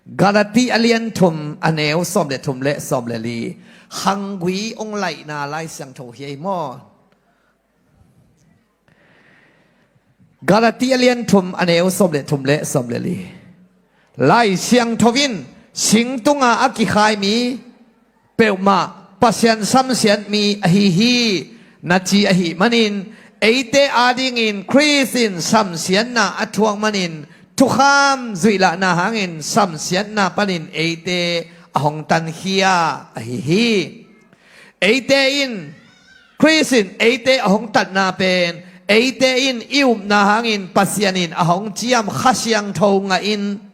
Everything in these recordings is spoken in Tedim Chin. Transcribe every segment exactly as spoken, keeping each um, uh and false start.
Galati a lian thum a neu sawm le thum le sawm le li. Khanggui hong laihna Lai Siangtho hi ei maw? Galati a lian thum a neu sawm le thum le sawm le li. Lai Siangtho in sing tunga a kikhai mi peuhmah Pasian samsiat mi ahi hi, na ci ahih manin, eite adingin Khrist in samsiatna a thuak manin, thukham zuihlahna hangin samsiatna panin eite a hong tankhia ahi hi. Eite in, Khrist in eite a hong tatna pen, eite in i upna hangin Pasian in a hong ciam Kha Siangtho ngahin,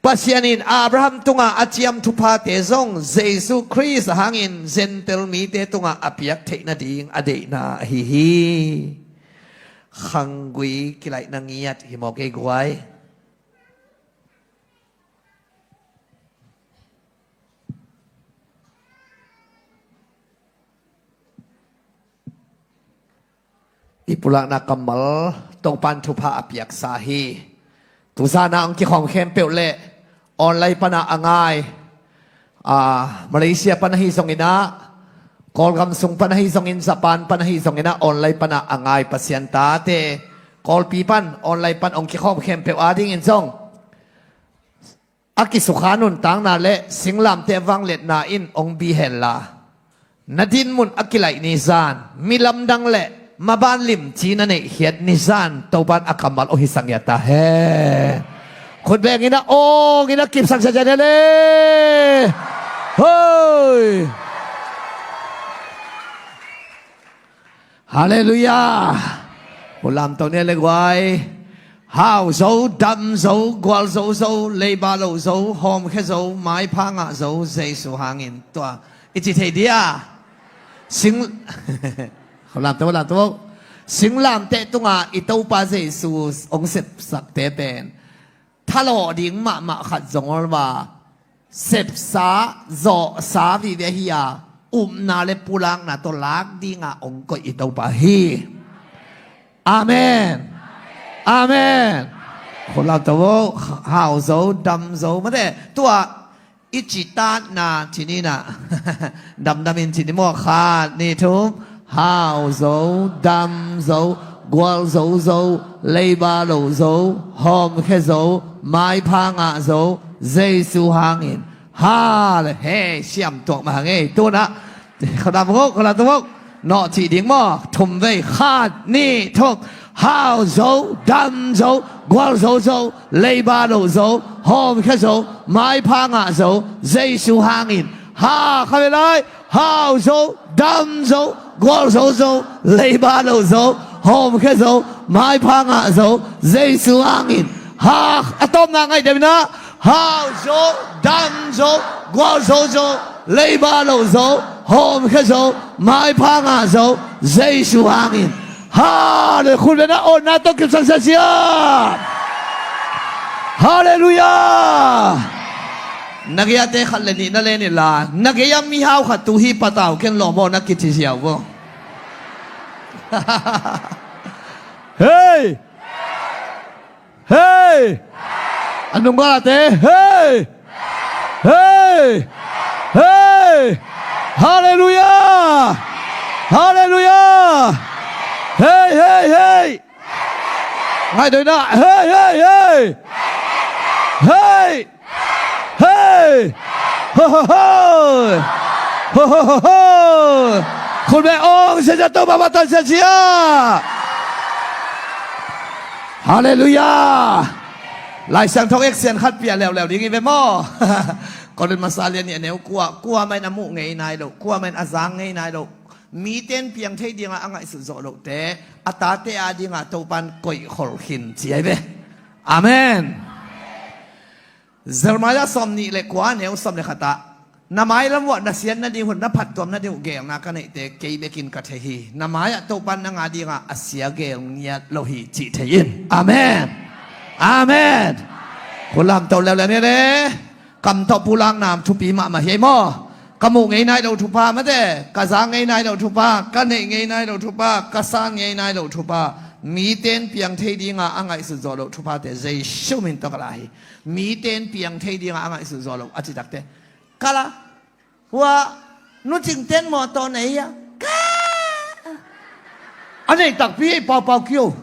Pasian in Abraham tunga a ciam thuphate zong Jesu Khrist hangin Gentile mite tungah a piak theih nading a deihna ahi hi. Khanggui kilaihna ngiat hi maw kei guai? I pulakna kammal Topan thupha a piaksa hi. Tuzana hong kikhawm khempeuh le online pana a ngai, ah, Malaysia pana hi zonginah, Kawlgam sung pana hi zongin, Japan pana hi zonginah online pana a ngai Pasian tate, Kawlpi pan online pan hong kikhawm khempeuh adingin zong a kisukha nuntakna le singlamteh vangliatna in hong bi henla, na dinmun a kilaih ni zan, mi lamdang le maban limci na neihkhiat ni zan Topan a kammal aw hi sangiata he. Khut bengin a awngin a kipsak siasia ni le. Hoi. Halleluiah. Hulamto ni le guai. Hau zo, dam zo, gual zo zo, leiba lo zo, hawmkhia zo, maipha ngah zo, Jesu hangin tua i ci thei dia. Sing, hulamto, hulamto. Singlamteh tunga i Topa Jesu hong sepsakte pen thalawh ding mahmah khat zong awl va, sepsa zawhsa vive hi a, upna le pulakna tawh lak dinga hong koih i Topa hi. Amen. Amen. Khulam to vo, hau zo, dam zo mate. Tua i citatna cininah damdamin cini maw? Khat, nih, thum. Hau zo, dam zo, gual zo zo, leiba lo zo, hawmkhia zo, maipha ngah zo, Jesu hangin. Ha le he, siam tuak mah hang ei. Tunah khulam to vo, khulam to vo. Nawh cih ding maw? Thum vei. Khat, nih, thum. Hau zo, dam zo, gual zo zo, leiba lo zo, hawmkhia zo, maipha ngah zo, Jesu hangin. Ha, kha ve lai. Hau zo, dam zo, gual zo zo, leiba lo zo, hawmkhia zo, maipha ngah zo, Jesu hangin. Ha, a tawpna ngaih deuh inah. Hau zo, dam zo, gual zo zo, leiba lo zo, hawmkhia zo, maipha ngah zo, Jesu hangin. Hale, khut bengin a awngna tawh kipsak siasia. Halleluiah. Na gei-ate khat le nih na len inla, na gei-a mihau khat tu hi patau ken lawm aw na kici ziau vo. Hei! Hei! A nunggalate, hei! Hei! Hei! Halleluiah! Halleluiah! Hei, hei, hei! Ngaih deuh inah, hei, hei, hei! Hei! Hei! Ho, ho, ho! Ho, ho, ho, ho! Khut beng awng siasia, Topa mah tan siasia. Halleluiah. Lai Siangtho action khat pia leuleu ding hi ve maw? Korin masa lian nih a neu kua, kuamah in a muh ngei nai lo, kuamah in a zang ngei nai lo, mite in piang thei dinga a ngaihsut zawh lohte a tate adinga Topan koihkhol khin ci ahi ve. Amen. Jeremiah sawm nih le kua, neu sawm le khatah, na mailam uah na siat nading hun, na phattuam nading uh geelna ka neihte kei bekin ka thei hi. Na mai-ah Topan nang adinga a sia geel ngiat lo hi cih thei in. Amen. Amen. Khulam to leuleu ni le. Kam tawh pulakna thupi mahmah hi ei maw? Ka muh ngei nai lo thupha mate, ka za ngei nai lo thupha, ka neih ngei nai lo thupha, ka san ngei nai lo thupha, Mite in piang thei dinga a ngaihsut zawh loh thuphate Jesu min tawh ka la hi. Mite in piang thei dinga a ngaihsut zawh loh a citakte ka la. Hua nu Cingte in mawtaw nei a ka, a neih takpi ei paupau kio.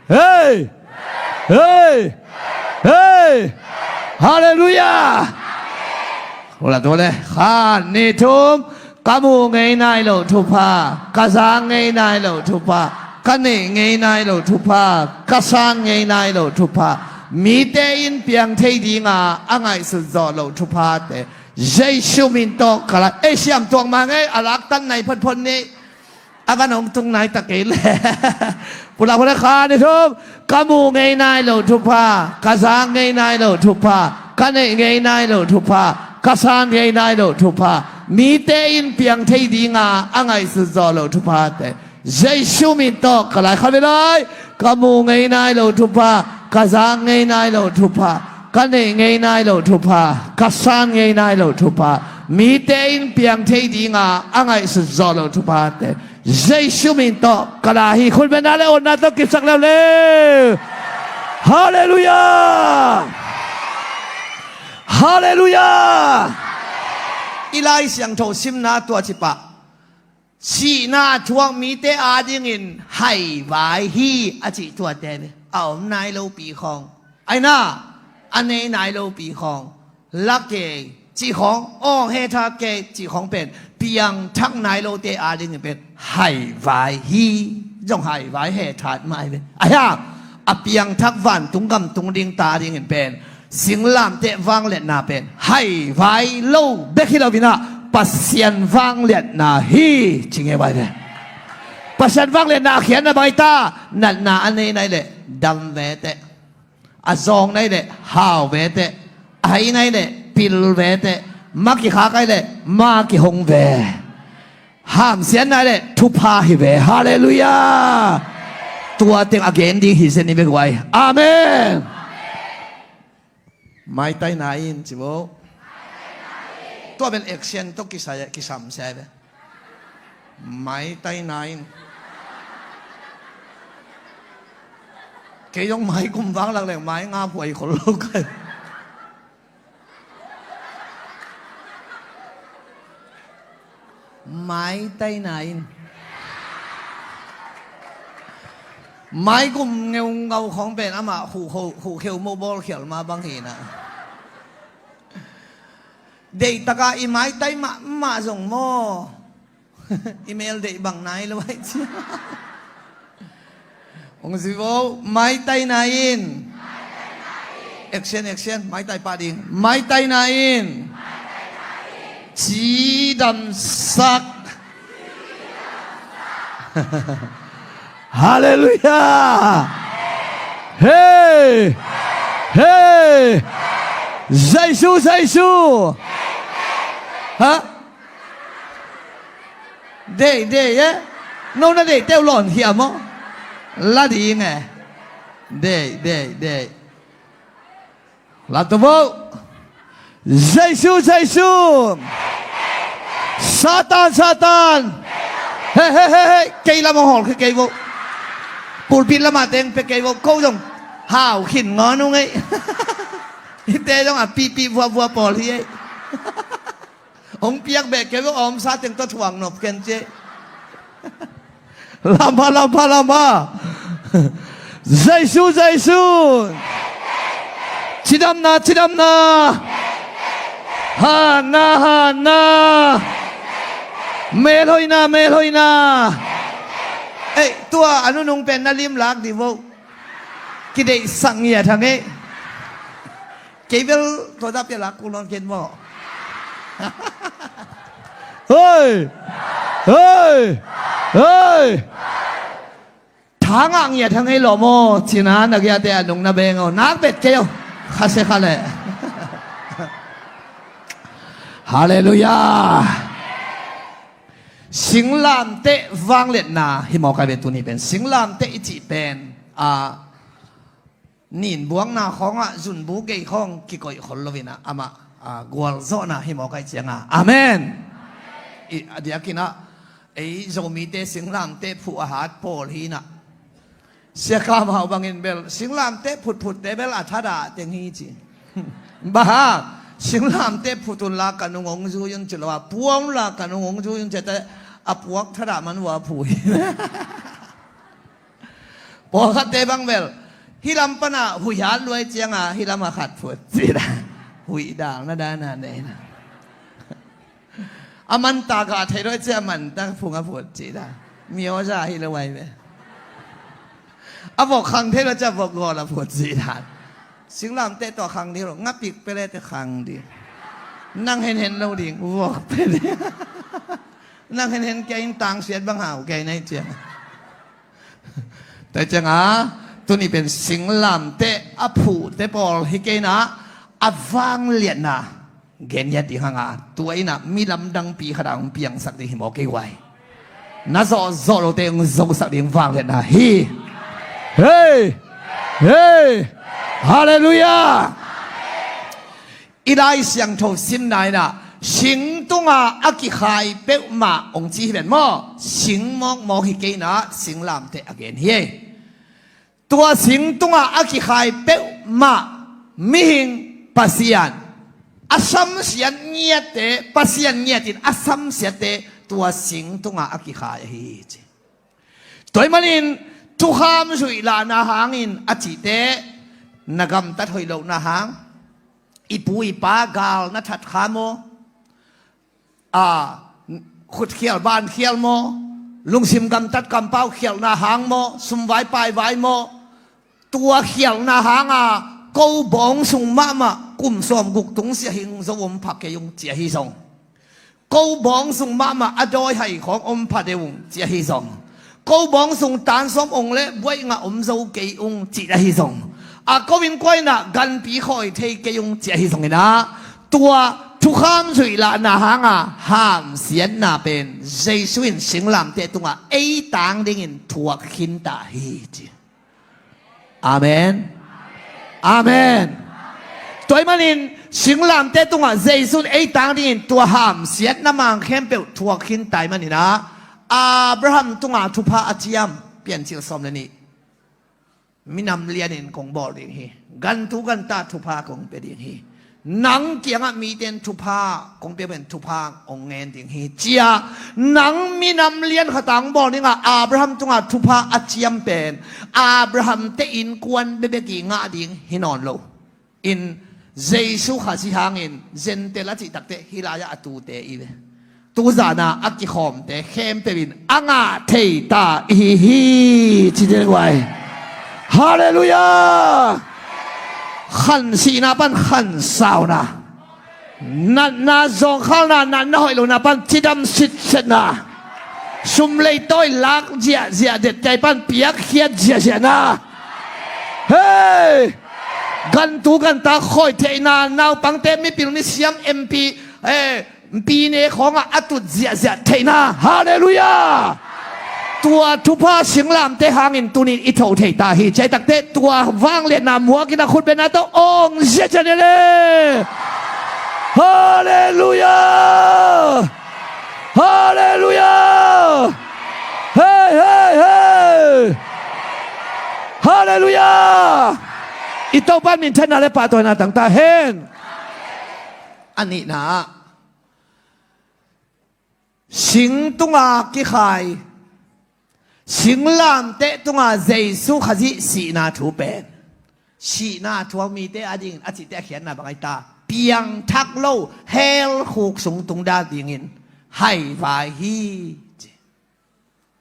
Hei! Hei! Hei! Halleluiah! Ula tule khan ni thum. Ka muh ngei nai loh thupha, ka zang ngei nai loh thupha, ka neih ngei nai loh thupha, ka san ngei nai loh thupha, mite in piang thei dinga a ngaihsut zawh loh thuphate Jesu min tawh ka la. Ei siam tuak mah ngei, a laktan nai photphot ni. A van hong tung nai ta kei le. Pulak pulak khan ni thum. Ka muh ngei nai loh thupha, ka zang ngei nai loh thupha, ka neih ngei nai loh thupha, ka san ngei nai loh thupha, mite in piang thei dinga a ngaihsut zawh loh thuphate Jesu min tawh ka la. Khat vei lai. Ka muh ngei nai loh thupha, ka zang ngei nai loh thupha, ka neih ngei nai loh thupha, ka san ngei nai loh thupha, mite in piang thei dinga a ngaihsut zawh loh thuphate Jesu min tawh ka la hi. Khut beng na le awtna tawh kipsak leuleu. Halleluiah! Halleluiah! I Lai Siangtho simna tua cipah, sihna a thuak mite adingin haivai hi a cih tuate ve. A om nai lopi khawng, aina a nei nai lopi khawng, la kei cih khawng, aw, hetha kei cih khawng pen piangthak nai lote adingin pen haivai hi. Zong haivai hethat mai ve. Ahi hang a piangthak vantung gam tung dingte adingin pen singlamteh vangliatna pen haivai lo bek hi loinah Pasian vangliatna hi, ci ngei vai ve. Pasian vangliatna a khiatna bang hi ta? Natna a nei nai leh dam ve teh, a zawng nai leh hau ve teh, a hai nai leh pil ve teh, ma kikhak ai leh ma kihong ve, hamsiat nai leh thupha hi ve. Halleluiah! Tua teng a gen ding hi zen i bek vai. Amen. Maitai na in ci bo. Tua bel action tawh kisai, kisam sia ve. Maitai na in. Kei zong mai kum vang lak leng mai nga phuai khol lo kai. Maitai na in. Mai kum ngeungau khawng pen amah huhkheu, huhkheu mo bawl khial ma bang hi na. Deih taka i maitai mahmah zong maw? I mel deih bang nai lo ai cia. Hong zui vo, maitai na in. Action, action, maitai pah ding. Maitai na in. Cidamsak. Halleluiah. Hei. Hei. Jesu, Jesu. Ha? Deih, deih e. No na deih teuh lawn hiam aw? La ding e. Deih, deih, deih. La to vo. Jesu, Jesu. Satan, Satan. He, he, he, he. Kei lam hong hawl khe kei vo. Pulpit lamah teng pe kei vo. Ko zong hau khin ngon ung ei. Hite zong a pipi vua vua pawl hi ei. Hong piak beh kei ve, a omsa teng tawh thuak nop ken ci. Lamha, lamha, lamha. Jesu, Jesu. Cidamna, cidamna. Hanna, hanna. Melhoina, melhoina. Ei, tua a nunung pen na lim lak di vo. Kideihsak ngiat hang ei. Kei bel tua dah pia lak kul nawn ken maw? Hei! Hei! Hei! Thangah ngiat hang ei lawm aw, cina na giate a nung na beng aw, nak bet kei aw. Kha se kha leh. Halleluiah. Singlamteh vangliatna hi mawk ai ve tuni pen. Singlamteh i cih pen a, nin buakna khawngah zunbu gei khawng kikoih khol loinah amah, a, gualzawhna hi mawk ai cianga. Amen. I, a diakinah ei Zomite singlamteh phuh a hat pawl hinah Sia Kam Hau bangin bel singlamteh phutphutte bel a thadah teng hi ci. Bang hang, singlamteh phut unla ka nung hong zui un ci lo a, pua unla ka nung hong zui un ci a, a puak thadah man uh a phu hi. Pawlkhatte bang bel hih lam pana huih hat luai cianga hih lama khat phut ci dah. Huih dal na dana nei na. A manta gah thei luai cia a manta phung a phut ci dah. Mioza hi lo vai ve. A vok khang thei luai cia vok gawl a phut ci dah. Singlamteh tawh khang ding lo, ngapik pele teh khang ding. Nang henhen lo ding, vok pele. Nang henhen kei in tangsiat bang hau kei na hi ciang. Tua cianga tuni pen singlamteh a phuhte pawl hi kei na, a vangliatna gen hiat ding hanga, tua ina mi lamdangpi khat a hong piangsak ding hi maw kei guai. Na zawhzawh lote hong zosak ding vangliatna hi. Hei! Hei! Halleluiah! I Lai Siangtho simna ina sing tunga a kikhai peuhmah hong ci hi ven maw? Sing mawkmawk hi kei na, singlamteh a gen hi. Tua sing tunga a kikhai peuhmah mihing, Pasian a samsiat ngiatte, Pasian ngiatin a samsiatte tua sing tunga a kikhai ahi hi ci. Tua ahih manin thukham zuih lahna hangin a cihte, na gamtat hoih lohna hang, i pu i pa gal na that kha maw? A, khutkhial bankhial maw? Lungsim gamtat kampau khialhna hang maw? Sumvai paivai maw? Tua khialhna hanga ko bawng sung mahmah kum sawm guk tung sia hing zo om pha kei ung ci ahi zong, ko bawng sung mahmah a dawi hai khawng om pha deuh ung ci ahi zong, ko bawng sung tan sawm ong le buaih ngah om zo kei ung ci ahi zong, a ko innkuan ah ganpi khawi thei kei ung ci ahi zong ina, tua thukham zuih lahna hanga hamsiatna pen Jesu in singlamteh tungah ei tang dingin thuak khinta hi ci. Amen. Amen. Tua ahih manin singlamteh tungah Jesu in ei tang dingin tua hamsiatna mang khempeuh thuak khinta ahih manin ah, Abraham tungah thupha a ciam, Piancil sawm le nih. Minam lianin kong bawl ding hi. Gantu ganta thupha kong pia ding hi. Nang kiangah mite in thupha kong pia pen thupha hong ngen ding hi ci-a, nang minam lian khat a hong bawl dingah Abraham tungah thupha a ciam pen Abraham te innkuan bekbek i ngah ding hi nawn lo. In Jesu Khazih hangin Gentile a cih takteh hih lai-ah a tute i ve. Tuzana a kikhawmte khempeuh in a ngah thei ta i hi hi ci ding guai. Halleluiah. Khansihna pan khansauna, natna zawngkhalna, natna hoih lohna pan cidam sitsetna, sum leitawi lak ziahziah, detkei pan piakkhiat ziahziahna. Hei! Gantu ganta khawi theihna, naupangte mipil misiam, M P, eh, pine khawngah a tut ziahziah theihna. Halleluiah. Tua thupha singlamteh hangin tunin i tho thei ta hi. Ciai takteh tua vangliatna muakin a khut bena tawh awng ziahziah ni le. Halleluiah. Halleluiah. Hei, hei, hei. Halleluiah. I Topa minthanna le pahtawina tangta hen. A nihna ah sing tunga kikhai, singlamteh tunga Jesu Khazih sihna thu pen sihna thuak mite adingin a cihte a khiatna bang ahi ta, piangthak lo hell khuk sung tung dan dingin haivai hi ci.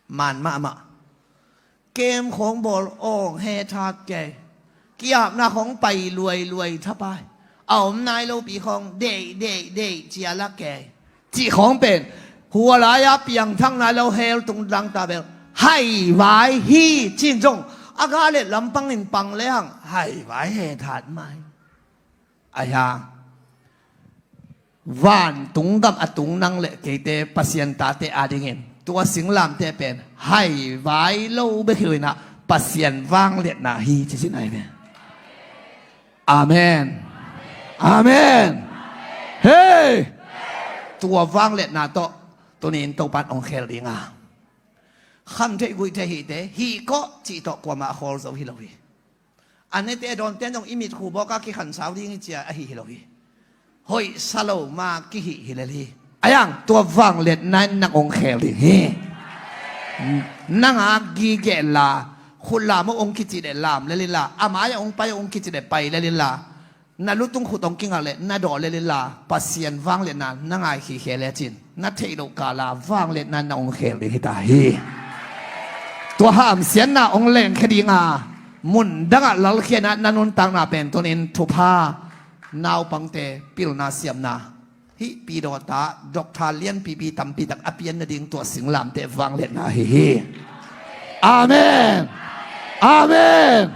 Man mahmah. Kem khawng bawl awng hethat kei. Kiapna khawng pai luailuai thapai. A om nai lopi khawng deih deih deih cia lak kei. Cih khawng pen hua lai-a piangthak nai lo hell tung dangta bel haivai hi cin zong a galet lampangin pang lehang haivai hethat mai. Ahi hang vantung gam a tung nang le keite Pasian tate adingin tua singlamteh pen haivai lo bek hi loinah Pasian vangliatna hi ci cin ahi ve. Amen. Amen. Hei! Tua vangliatna tawh tunin Topan hong khel dinga Kham theih guih theih hihte hih kawh cih tawh kuamah a khawl zo hi lo hi. A nete a dawnte zong i mitkhu bawka kikhansau ding i cia ahi hi lo hi. Hoih sa lo ma kihih hi lel hi. A yang tua vangliatna in nang ong khel ding hi. Nang a gige la, khut lam uh ong kici deh lam lel inla, a mai a ong pai uh ong kici deh pai lel inla, na lutung khut ong kingak leh na dawh lel inla, Pasian vangliatna na ngai khikhe lecin na theih loh kala vangliatna na ong khel ding hita hi. Tua hamsiatna ong lengkhia dinga mun dangah lalkhiatna na nuntakna pen tunin thupha, naupangte pilna siamna, hih pidawta doctor lianpipi tampitak a pian nading tua singlamteh vangliatna ahi hi. Amen. Amen.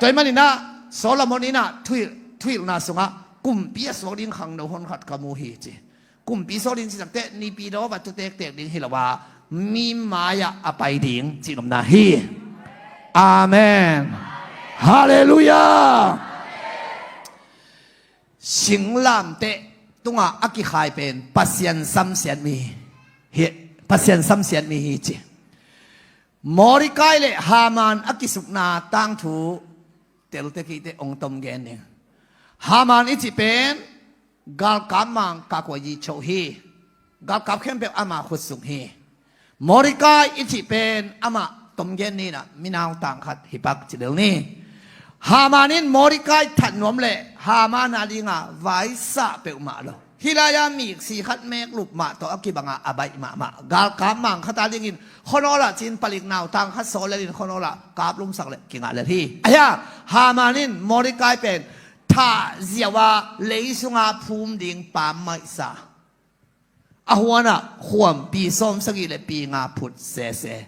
Tua ih maninah Solomon inah thuhilh, thuhilhna sungah kumpi a suak ding khangno honkhat ka mu hi ci. Kumpi suak ding citakte nipi daw va tu tektek ding hi lo a, mi mai-ah a pai ding cihnopna hi. Amen. Halleluiah. Singlamteh tungah a kikhai pen Pasian samsiat mi hi, Pasian samsiat mi hi ci. Mordekai le Haman a kisukna tangthu telte kihte ong tom gen ding. Haman i cih pen galkap mang kakuayi cho hi. Galkap khempeuh ama khutsung hi. Mordekai i cih pen amah tomgen ninah minautang khat hi pak ci lel ni. Haman in Mordekai that nuam le Haman a dinga vaisah peuhmah lo. Hih lai-a miksi khat mek lup mah tawh a kibanga a baih mahmah galkap mang khat a dingin khuanawl ah cin palik nautang khat sawl lelin khuanawl ah kap lumsak le kingah lel hi. Ahi a, Haman in Mordekai pen thah ziau a lei sunga phum ding paam maihsa. A huanah khuampi sawmsagih le pi nga phut sese.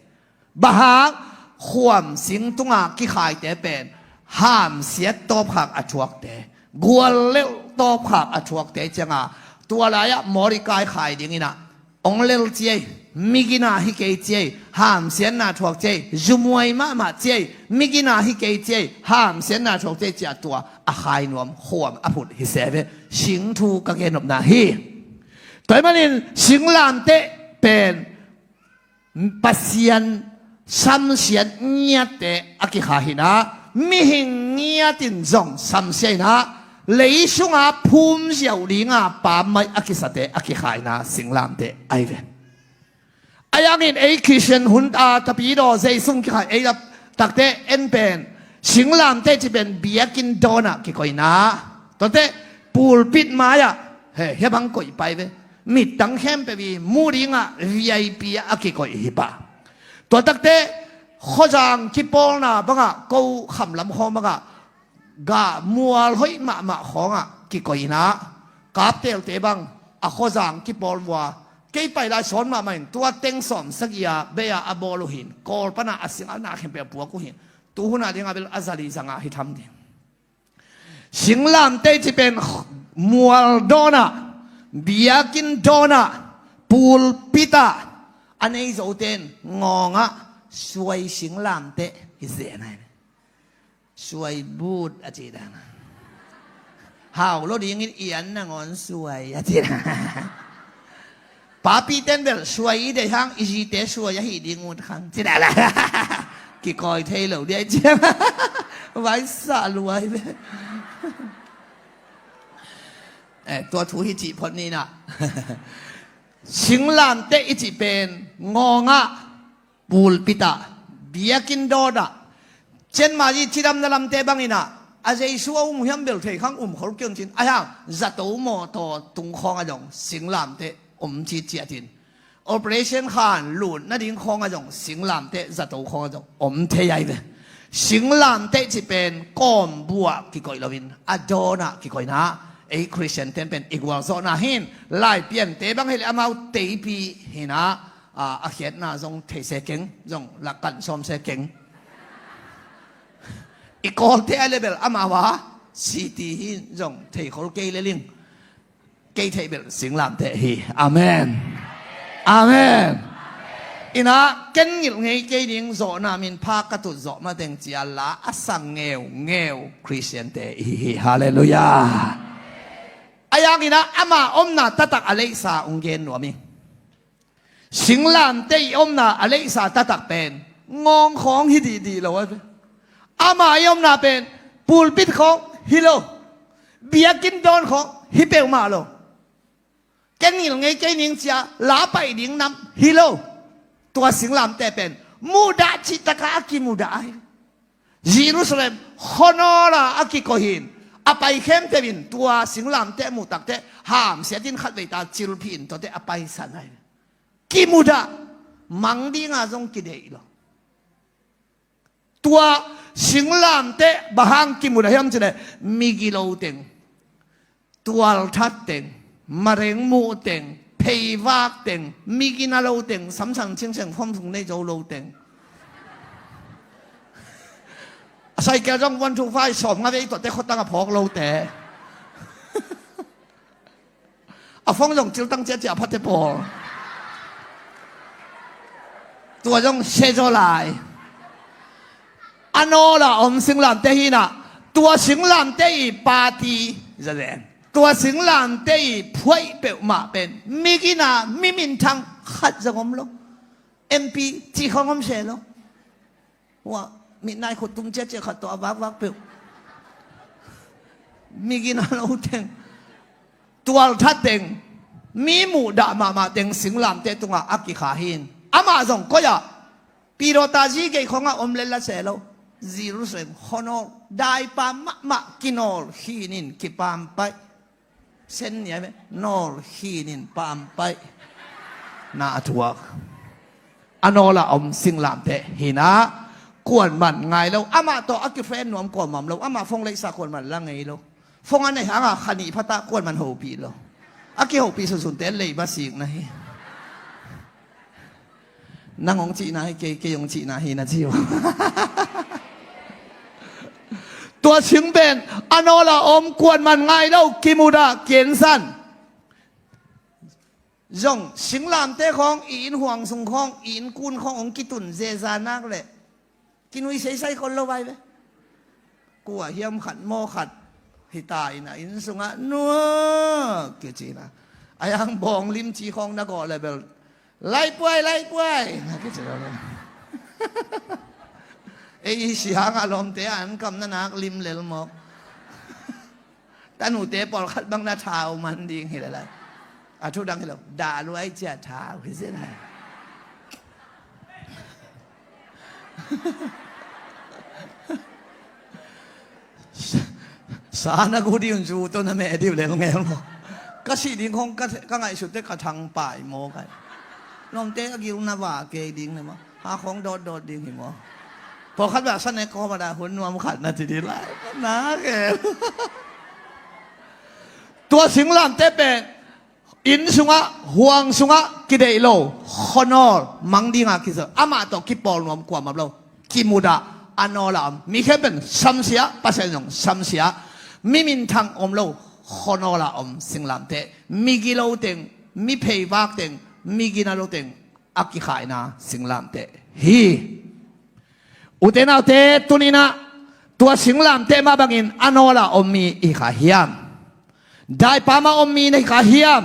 Bang hang? Khuam sing tunga kikhaite pen hamsiat tawpkhak a thuakte, guallelh tawpkhak a thuakte cianga tua lai-ah Mordekai khai dinginah ong lel ciei, migina hi kei ciei, hamsiatna thuak ciei, zumuai mahmah ciei, migina hi kei ciei, hamsiatna thuak ciei ciah tua a khai nuam khuam a phut hi se ve. Singthu ka gen nopna hi. Tua ih manin singlamteh pen Pasian samsiat ngiatte a kikha hinah mihing ngiatin zong samsia hinah lei sunga phum ziau dinga paam maih a kisate a kikhaina singlamteh ahi ve. A yangin ei Christian hun a tapidaw zei sung kikhai ei takte en pen singlamteh ci pen biakinn dawnah kikoihna. Tuate pulpit mai-ah he hiabang koih pai ve. Mittang khempeuh i mu dingah V I P ah a kikoih hi pah. Tua takte khuazang kipawlna bangah ko khamlam khawng bangah gah mual hoih mahmah khawngah kikoihna. Kaptelte bang a khuazang kipawl vua kei pai lai sawn mahmah in tua teng sawm sagih a bei-a a bawl uh hin Kawl pana a sing a na khempeuh a puak uh hin. Tuhuna dingah bel a zali zanga hi tham ding. Singlamteh ci pen mual dawnah, biakinn dawnah, pulpitah a nei zoten ngawngah suai singlamteh hi zen ahi. Suai but a ci dan. Hau lo dingin i an nangawn suai a ci dan. Papi ten bel suai i deih hang i zite suai ahi ding ut khang ci dan. Kikawi thei lo dia i ciang. Vaisah luai ve. Eh, tua thu hi cih phot ni na. Singlamteh i cih pen ngawngah pulpitah, biakinn dawnah, cianmah i cidamna lamte banginah a Jesu a um hiam bel thei khang um khol kion cin a hiang zato mawtaw tung khawngah zong singlamteh om ci ciatin operation khan lut nading khawngah zong singlamteh zato khawngah zong om thei ahi ve. Singlamteh ci pen kawmbuah kikoih loin a dawnah kikoihna. Ei Christian ten pen i gualzawhna hin Laipiante bang hileh amau teipi hinah a, a khiatna zong theise keng, zong lakkan sawmse keng. I Kawlte a level amau a siti hi zong theikhol kei leling. Kei theih bel singlamteh hi. Amen. Amen. Inah ken ngilh ngei kei ding zawhna min pha ka tut zawh mateng cia la a sang ngeu ngeu Christiante i hi hi. Halleluiah. A yanginah ama omna taktak a leihsa ung gen nuam hi. Singlamteh i omna a leihsa taktak pen ngawng khawng hi dihdih lo a. Ama i omna pen pulpit khawng hi lo, biakinn dawn khawng hi peuhmah lo. Kei ngil ngei kei ning cia la paih ding nam hi lo. Tua singlamteh pen muhdah cih takah a kimudah ahi. Jerusalem khuanawl ah a kikoih in, a pai khempeuh in tua singlamteh muh takteh hamsiatin khatvei ta cilphih in tuate a paisan ahi. Kimudah, mang dinga zong kideih lo. Tua singlamteh bang hang kimudah hiam cih leh migilo teng, tualthat teng, mareng muh teng, pheivak teng, migina lo teng, samsang cingseng phomsung nei zo lo teng. A saikel zong one two five sawm nga vei tuate khuatang a phawk lote. A phone zong ciltang ciacia phate pawl. Tua zong sezaw lai. A nawla om singlamteh hinah, tua singlamteh i party zazen, tua singlamteh i phuaih peuhmah pen migina, miminthang khat zong om lo. M P cih khawng om se lo. Hua mitnai khut tum ciacia khat tawh a vakvak peuh. Migina lo teng, tualthat teng, mi muhdah mahmah teng singlamteh tungah a kikha hin. Amah zong koiah, Pidotazi gei khawngah om lel a se lo. Jerusalem khuanawl, daipa mahmah kinawl khinin kipampaih. Sen nia ve, nawl khinin pampaih na a thuak. A nawla om singlamteh hinah, kuanman ngai lo. Amah tawh a kifriend nuam kuamah om lo. Amah phone leihsa kuanman la ngei lo. Phone a nei hanga kha nih phatah kuanman hopih lo. A kihopih sunsunte leiba sikna hi. Nang hong cihna hi kei, kei hong cihna hi na ci uh. Tua sing pen a nawla om, kuanman ngai lo, kimudah, kiensan. Zong singlamteh khawng, i innhuang sung khawng, i innkuan khawng hong kitun zeza nak leh kinui seisai khol lo vai ve. Kua hiam khat maw khat hita in a inn sungah nua kici na. A yang bawng limci khawng na gawh le bel, "Laipuai, laipuai," na kici lo le. Ei siang a lawmte an kam na nak lim lel mawk. Tanute pawlkhat bang na thau man ding hi le lai. A thu dang hi lo, dah luai cia thau hi zin lai. Sa na gu diun zu to na meh diu lel ngel maw. Ka sih ding khong ka, ka ngaihsut te ka thang pai maw kai. Lawmte a gil na va kei ding ne maw. Ha khong dawt dawt ding hi maw. Pawlkhat bel sa ne kawm a dah hun nuam khat na ci ding lai. Na ke. Tua singlamte pen inn sungah, huang sungah kideih lo, khuanawl, mang dinga kizat, amah tawh kipawl nuam kuamah lo, kimudah, a nawla om. Mi khempeuh in samsia, Pasian zong samsia. Mi minthang om lo, khuanawla om singlamteh, mi gilo teng, mi pheivak teng, mi gina lo teng a kikhaina singlamteh hi. Ute naute, tuninah tua singlamteh mah bangin a nawla om mi i kha hiam? Daipa mah om mi na hi kha hiam?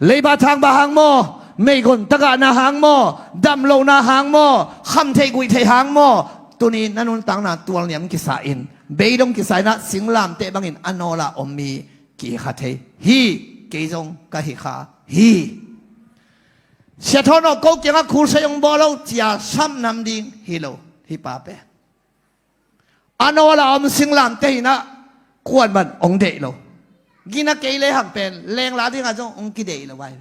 Leiba thang ba hang maw? Meigong tagahna hang maw? Damlohna hang maw? Khamtheih guihtheih hang maw? Tuni na nuntakna tualniam kisa in, beidong kisa inah singlamteh bangin a nawla om mi ki kha thei hi. Kei zong ka hi kha hi. Siathawnaw ko kiangah khulsai hong bawl lo cia sam nam ding hi lo. Hi pa pen a nawla om singlamteh hinah kuanman hong deih lo. Gina kei le hang pen lengla dingah zong hong kideih lo vai.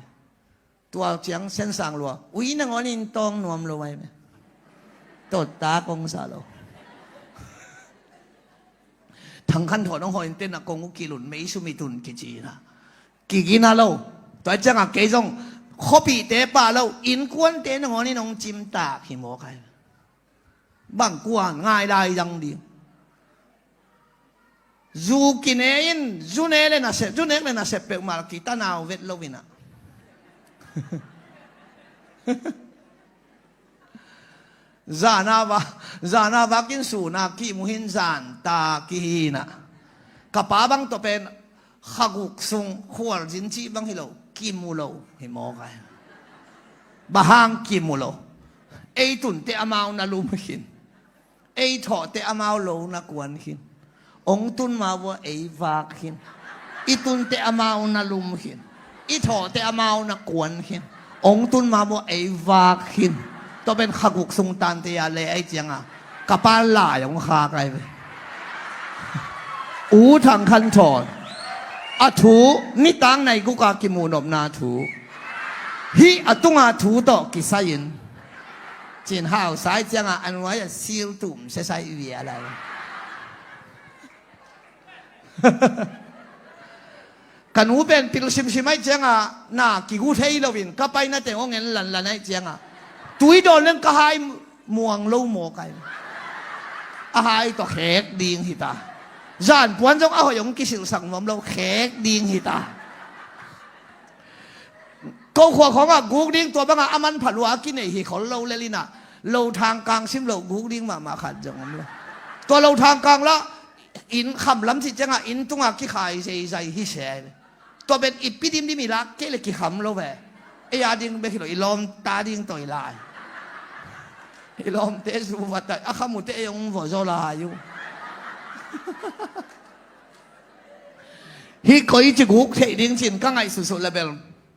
Tua ciang sensang lua ui nangawn in tawng nuam lo vai. Tawt tak hong sa lo. Thangkhan thawn hong hawh in tenah kong uh kilun mei sum i tun kici inah kigina lo. Tua ciangah kei zong khuapihte pah lo, innkuante nangawn in hong cimtak hi mawk ai. Bang kuan ngai lai zang ding. Zu kine in zu ne le nasep, zu nek le nasep peuhmah kitanau vet lo inah. Zana va, zana vakin suna kimu hin zan ta kihinah. Ka pa bang tawh pen khaguk sung khualzin cih bang hi lo, kimu lo hi mawk ai. Bang hang kimu lo? Ei tun teh amau na lum khin. Ei thawh teh amau lo na kuan khin. Ong tun ma vua ei vak khin. I tun teh amau na lum khin. I thawh teh amau na kuan khin. Ong tun ma vua ei vak khin. Tua pen kha guk sung tante a le ai cianga ka pa lai ong kha kai ve. U Thang Khan Thawn a thu, nitang nai guka kimu nopna thu. Hih a tunga thu tawh kisai-in Cin Hau sai cianga a nuai a sil tum sesai via lai. Ka nu pen pil simsim ai cianga na kigu thei loin ka paina teng hong en lanlan ai cianga tui dawn leng ka hai muang lo maw kai. A hai tawh khek ding hita. Zan puan zong a hoih hong kisilsak nuam lo, khek ding hita. Ko khua khawngah guk ding tua bangah a manpha lua a kinei hi khol lo lel inah lo thangkang sim lo guk ding mahmah khat zong om lo. Tua lo thangkang lah inn khamlam cih ciangah inn tungah kikhai zeizai hi se. Tua pen i pi dimdim i lak kei le kikham lo ve. Ei a ding bek hi lo, i lawmta ding tawh i lai. I lawmte zu vat a kham uh teh ei hong vua zaw lai uh. Hih koi ci guk theih ding cin ka ngaih susuh le bel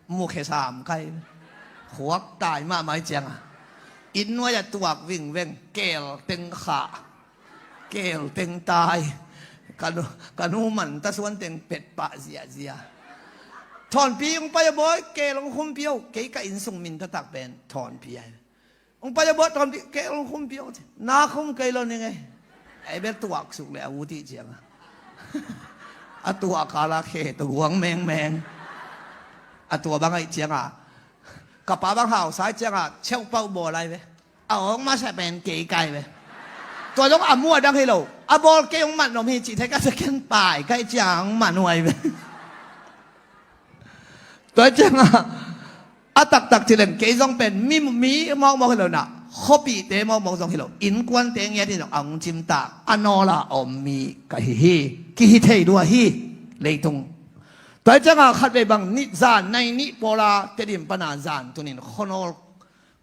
mukhia sam kai. Khuak tai mahmah i cianga inn nuai a tuak vingveng, keel teng khah, keel teng tai. Ka nu, ka nu man ta suan teng pet pah ziahziah. Thawnpi hong pai a bawi, keel hong khumpi o, kei ka inn sung min taktak pen Thawnpi ai. Hong pai a bawh tawn dih kei hong khumpi hong ci. Na khum kei lo ning ei. Ei bel tuak suk le a ut ih cianga a tuak kala khe tawh guang mengmeng. A tua bang aih cianga ka pa bang hausa ih cianga cheuh pauh bawl ai ve. A awng masa pen kei kai ve. Tua dong a muah dang hi lo. A bawl kei hong mat nom hi cih thei ka second pai kai ciang hong mat nuai ve. Tua cianga a taktak ci leng kei zong pen mi, mi mawkmawk hi lo na, khuapihte mawkmawk zong hi lo, innkuante ngiat hi zong a hong cimtak a nawla a om mi ka hi hi. Kihi thei lua hi leitung. Tua cianga khatvei bang nih zan nai nih pawla Tedim pana zan tunin khuanawl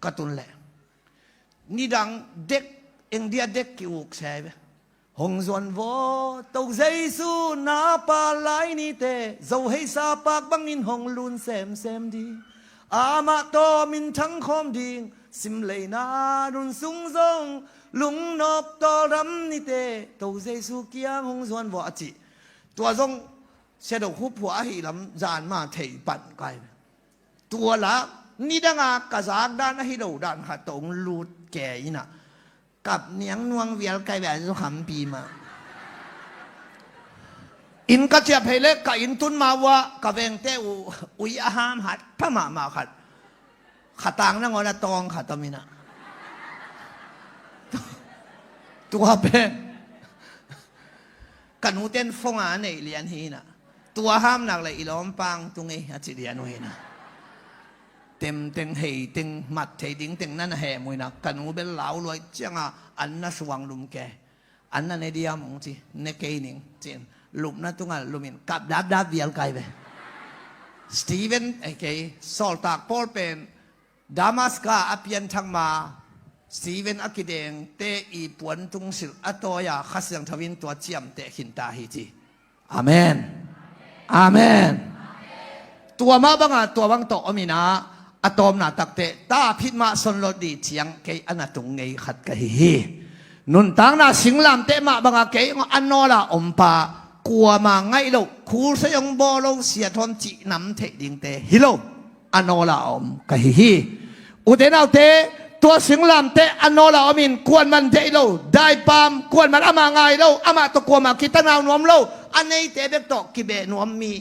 ka tun leh nidang dek, engdia dek ki-uk se ve. Hong zuan vaw, To Jesu na pa lai nite, zo heisa pak bangin hong lun semsem ding. Amah tawh min thang khawm ding, simleina nun sung zong lungnop tawldam nite, To Jesu kiang hong zuan vaw a cih. Tua zong Sia Do Khup Phua ahi lam zan ma thei pan kai. Tua la nidanga ka zak dan ahi lo dan khat tawh hong lut ke inah kap niang nuang vial kai ve a zu khampi mah. Inn ka ciah phei leh ka inn tun ma uah ka vengte uh ui a ham hat pha mahmah khat. Khatang nangawn a tawng khat om inah. Tua pen ka nuten fonga a neih lian hi inah. Tua hamnak le i lawmpang tung ei a ci lian uh hi inah. Temteng heiteng mat thei dingteng nan a hem uh inah ka nu bel lau luai cianga an na suang lum ke. An na ne diam hong ci, ne kei ning cin lupna tungah lumin kap dapdap vial kai ve. Stephen, eh, kei, sawltak Paul pen Damaska a pianthak ma Stephen a kidengte i puantung silh a tawi-a Kha Siangtho in tua ciamteh khinta hi ci. Amen. Amen. Tua mah banga tua bang tawh om inah a tawpna takteh ta phit mah sonlot dih ciang kei a na tung ngei khat ka hi hi. Nuntakna singlamteh mah banga kei a nawla ompa kuama ngaih loh, khulsei hong bawl lo, siathawn cihnam theih dingte hi lo. A nawla a om ka hi hi. Ute naute, tua singlamteh a nawla a omin kuanman deih lo, daipam kuanman amah ngai lo, amah tawh kuamah kitanau nuam lo, a neite bek tawh kibeh nuam mi,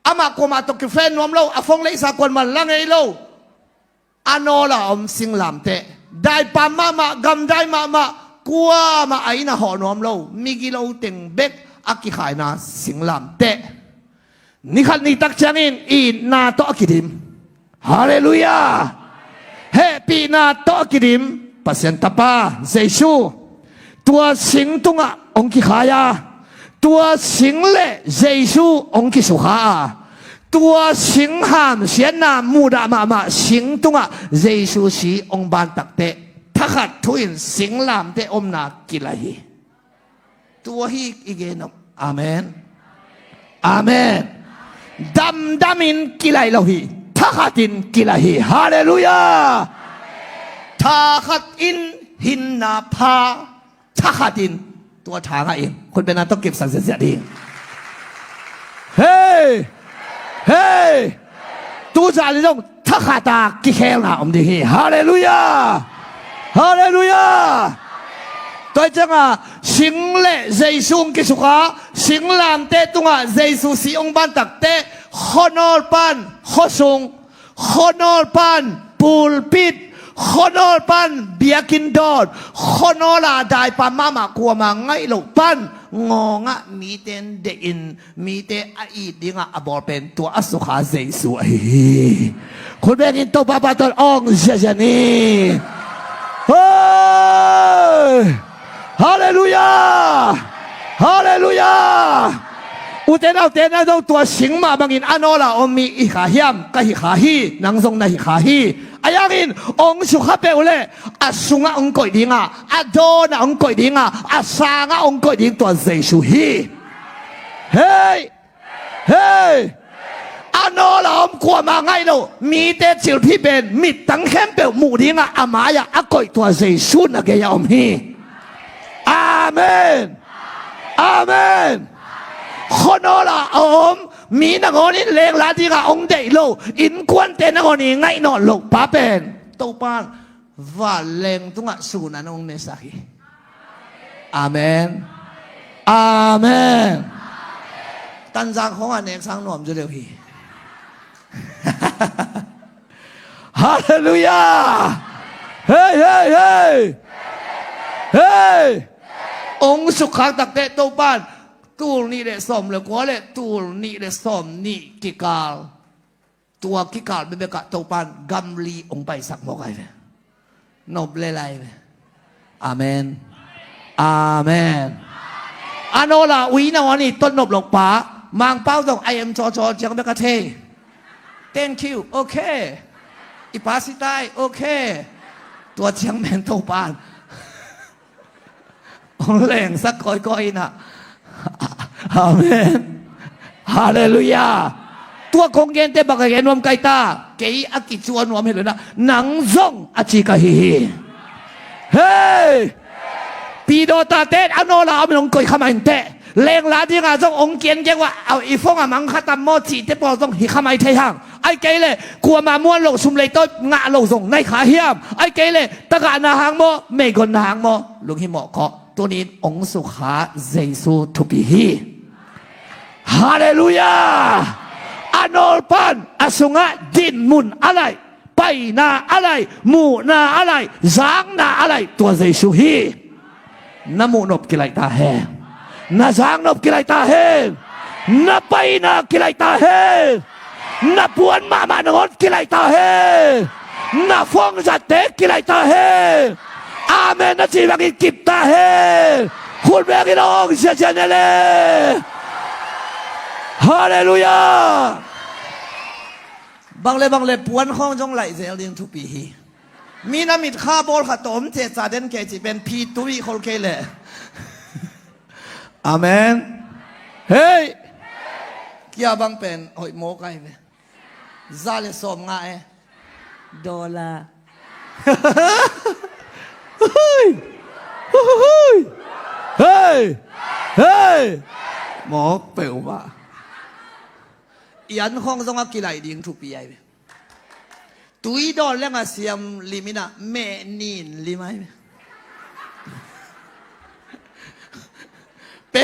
amah kuamah tawh kifriend nuam lo, a phone leisa kuanman la ngei lo. A nawla a om singlamteh, daipam mahmah, gamdai mahmah, kuamah a inn a hawh nuam lo, migilo teng bek a kikhaina singlamteh. Nikhat nitak ciangin itna tawh a kidim. Halleluiah. Hehpihna tawh a kidim Pasian Tapa Jesu. Tua sing tungah hong kikhai a, tua sing le Jesu hong kisukha a, Tua sing hamsiatna muhdah mahmah sing tungah Jesu si hong ban takteh thakhat thu-in singlamteh omna kilai hi. Tua hi i gen uh. Amen. Amen. Damdamin kilai lo hi. Thakhatin kilai hi. Halleluiah. Thakhatin hinna pha. Thakhatin tua tha ngah in. Khutbetna tawh kipsak ziatziat hi. Hei! Hei! Tuzan in zong thakhata kikhelna om ding hi. Halleluiah. Halleluiah. Tua hi ciangah sing le Jesu hong kisukha, singlamteh tungah Jesu si hong ban takteh khuanawl pan khuasung, khuanawl pan pulpit, khuanawl pan biakinn dawn, khuanawl a daipa mahmah kuama ngaih loh pan ngawngah mite in deih in mite a it dingah a bawl pen tua a sukha Jesu ahi hi. Khut bengin Topa pa tawh hong ziazia ni. Hei! Halleluiah! Halleluiah! Ute naute, nang zong tua sing mah bangin a nawla om mi i hi kha hiam? Ka hi kha hi. Nang zong na hi kha hi. Ahi hangin hong sukha peuh leh a sungah hong koih dingah, a dawnah hong koih dingah, a sangah hong koih ding tua Jesu hi. Hei! Hei! A nawla om kuama ngaih loh mite cilphih pen mittang khempeuh muh dingah a mai-ah a koih tua Jesu na gei-ah om hi. Amen. Amen. Khuanawla a om mi nangawn in lengla dingah hong deih lo, innkuante nangawn i ngaih nawn loh pa pen Topa in vanleng tungah sun an hong nesak hi. Amen. Amen. Tanzang khawngah nek sang nuam zaw deuh hi. Halleluiah. Hei, hei, hei. Hei. Hong sukkhak takteh Topa in tul nih le sawm le kua le tul nih le sawm nih kikal, tua kikal bekbekah Topa in gam li hong paisak mawk ahi ve. Nop le lai ve. Amen. Amen. A nawla ui na wan i tot nop loh pa, Mangpau zong I am cawcaw ciang bek a thei. Thank you. Okay. I pa si tai. Okay. Tua ciang men Topa in hong lengsak kawikawi inah. Amen. Halleluiah. Tua kong gente bang a gen nuam kai ta, kei a kicua nuam hi lo inah, nang zong a ci ka hi hi. Hei! Pidawta ten a nawla om in hong koih kha mah inteh. Lengla dinga zong hong kian geu ah, au, i fong a mang kha tam maw cihte pawl zong hi kha mai thei hang. Ai kei leh kuama muan loh sum lei tawh ngah loh zong nai kha hiam? Ai kei leh tagahna hang maw, meigonna hang maw, lunghimawh kawh. Tunin hong sukha Jesu thupi hi. Halleluiah. A nawlpan a sungah dinmun a laih, paina a laih, muhna a laih, zakna a laih, tua Jesu hi. Na muhnop kilaih ta hen. Na zaknop kilaih ta hen. Na paina kilaih ta hen. Na puan mahmah nangawn kilaih ta hen. Na fong zatte kilaih ta hen. Amen na ci bangin kip ta hen. Khut bengin hong siasia ne le. Halleluiah. Bang le bang le puan khawng zong laih zel ding thupi hi. Mi na mitkha bawl khat tawh om cehca den kei cih pen phi tui khol kei leh. Amen. Hei! Kia bang pen hoih mawk ai ve. Za le sawm nga e. Dollar. Hui! Hui! Hei! Hei! Mawk peuhmah. I an khawng zong a kilaih ding thupi ai ve. Tui dawn leng a siam lim inah meh nin lim ai. Pe,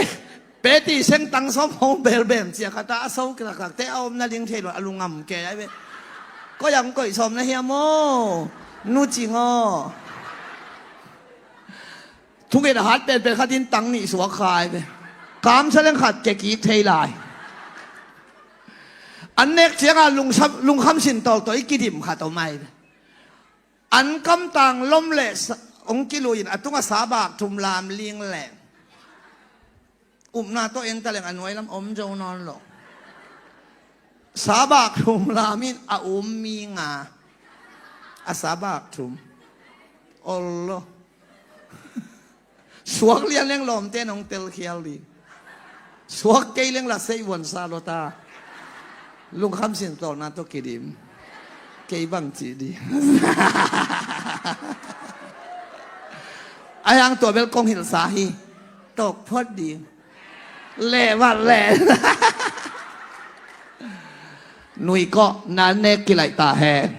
pe ti seng tang sawm hong belbem cia khat a so kilaklak te a om na ding thei lo a lungam ke ai ve. Koi ang koih sawm na hiam aw? Nu cing aw. Thunget a hat penpen khatin tang nih suak kha ai ve. Kamsa leng khat ke kik thei lai. An nek cianga lungkham sin tawltawi kidim khat om ai ve. An kamtang lom le hong kiluin a tunga sabak thum lam ling le upna tawh enta leng a nuai lam om zo nawn lo. Sabak thum lam in a um mi nga. A sabak thum. Olo. Suak lian leng lawmte nong telkhial ding. Suak kei leng la sei vuan sa lo ta. Lungkham sin tawlna tawh kidim. Kei bang ci di. A yang tua bel kong hilhsa hi. Tawk phot ding. Leh vat leh. Nui kawh na nek kilaih ta hen.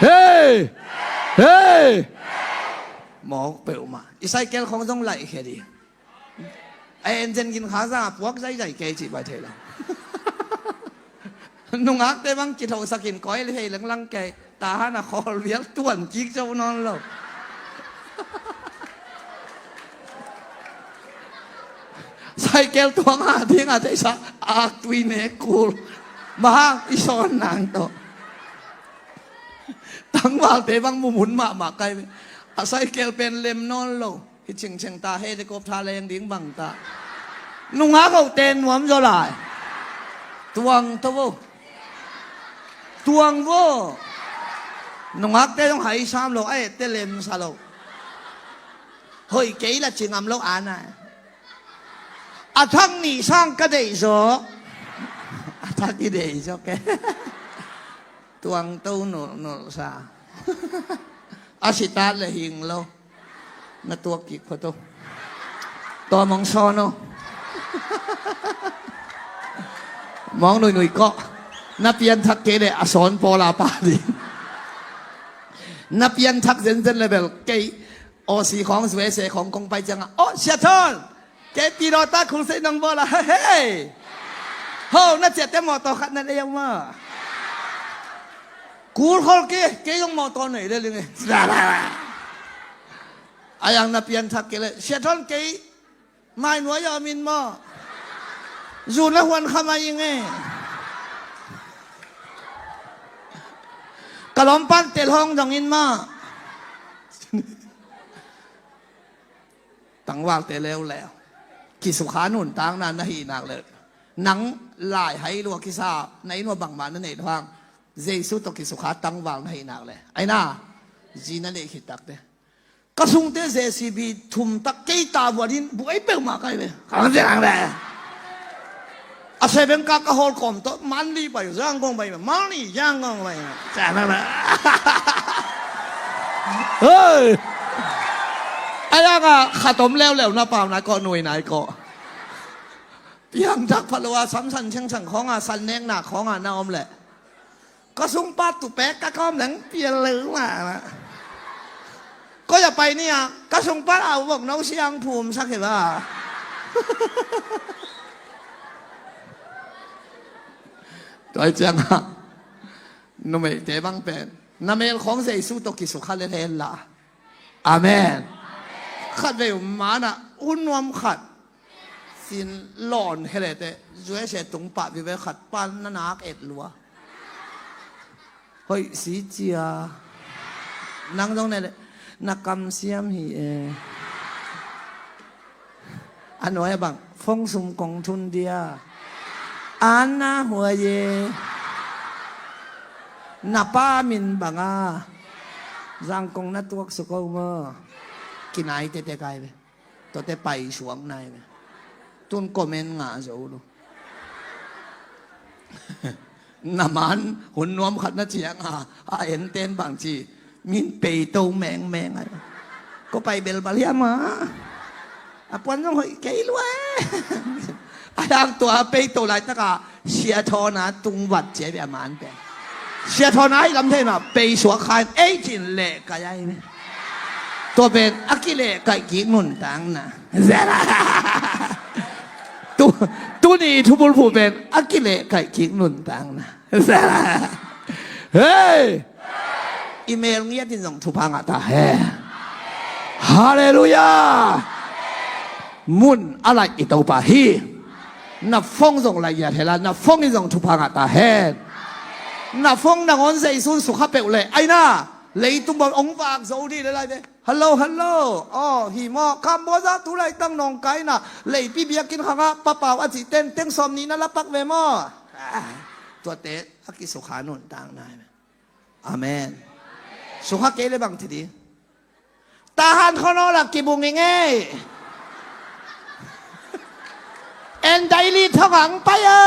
Hei! Hei! Mawk peuhmah. I cycle khong zong laih khia ding. A engine gin kha zang a puak zaizai kei cih bai thei lo. Nungakte bang kithohsak in koi le hei lenglang kei. Tahan a khawl vial tuan kik zo nawn lo. Cycle tuang a ding a theihsa aktui nek kul. Mahang i sawn nang tawh. Tangvalte bang mumun mahmah kai ve. A cycle pen lem nawn lo. Hi chingcheng ta helicopter leng ding bang ta. Nungak hote nuam zaw lai. Tuang to vo. Tuang vo. Nungakte zong hai sam lo, a ette lemsa lo. Hoih kei la cingam lo ana. A thak nih sang ka deih zaw. A thak i deih zaw ke. Tuang to nolh nolh sa. A sitat le hing lo. Na tuak kik phot o. Tua mong sawn o. Mong nuinui kawh. Na pianthak kei le a sawn pawla pa ding. Na pianthak zenzen le bel kei Aussie khawng U S A khawng kong pai cianga, oh, Siathon. Kei pilawta khulsei nong bawla hei. Ho na ciahte mawtaw khat na nei a um a. Kul khol kei, kei zong mawtaw nei le ling e. A yang na pianthak kei le Siathon kei mai nuai a om in maw? Zun a huan kha mai ing e. Ka lawmpan telhawng dong in maw? Tangvalte leuleu. Kisukha nuntakna na hih nak le nang lai hai lua kisa na inn ua bangmah na neih lo hang Jesu tawh kisukha tangval na hih nak le aina zi na neih khit takte. Ka sungte J C B thum tak kei ta buatin buai peuhmah kai ve. Ka lang ziang le. A seven ka ka hawl kawm tawh Manli pai, Zangkong pai, Manli, Zangkong pai. Hei! A yanga khat om leuleu na pau nai kawh, nui nai kawh. Piangthak pha lo a samsan chengchang khawnga san nekna khawnga na om leh. Ka sungpa tupek ka kawm leng pial lo ma. Koi a pai ni a ka sungpa a vok no siang phum sak hi ba. Tua ciang a numeite bang pen na mel khawng Jesu tawh kisukha le hen la. Amen. Khat vei um mana hun nuam khat sin lawn helete U S A tung pah vive khat pan na nak et lua. Hoih si cia. Nang zong ne le na kam siam hi e. A nuai a bang fong sum kong thun dia. An na huai e. Na pa min banga. Zangkong na tuak suko maw? Kinai tete kai ve. Tuate pai suak nai ve. Tun comment ngah zo lo. Na man hun nuam khat na ciang a a enten bang ci min peito mengmeng a. Ko pai belbal hiam a. A puan zong hoih kei lua e. A dang tua peito laitaka Siathawna tungvat cia bia man pen. Siathawna ahi lam thei ma pei suak khain ei cin leh kai ai me. Tua pen a kileh kaih kik nuntakna. Zera. Tu, tuni thubulphu pen a kileh kaih kik nuntakna. Zera. Hei! I mel ngiatin zong thupha ngah ta hen. Halleluiah. Mun a laih i Topa hi. Na phone zong laih ngiat hela na phone in zong thupha ngah ta hen. Na phone nangawn Jesu in sukha peuh leh aina leitung bang hong vak zo dih le lai ve. Hello, hello. Aw hi maw Cambodia tu laitang nawngkaina leipi biakinn khangah papau a cih tenteng sawm nihna la pak ve maw? Tuate a kisukha nuntakna hi. Amen. Sukha kei le bang ci di. Tahan khonawla kibung i ngei. En daily thong ang pai a.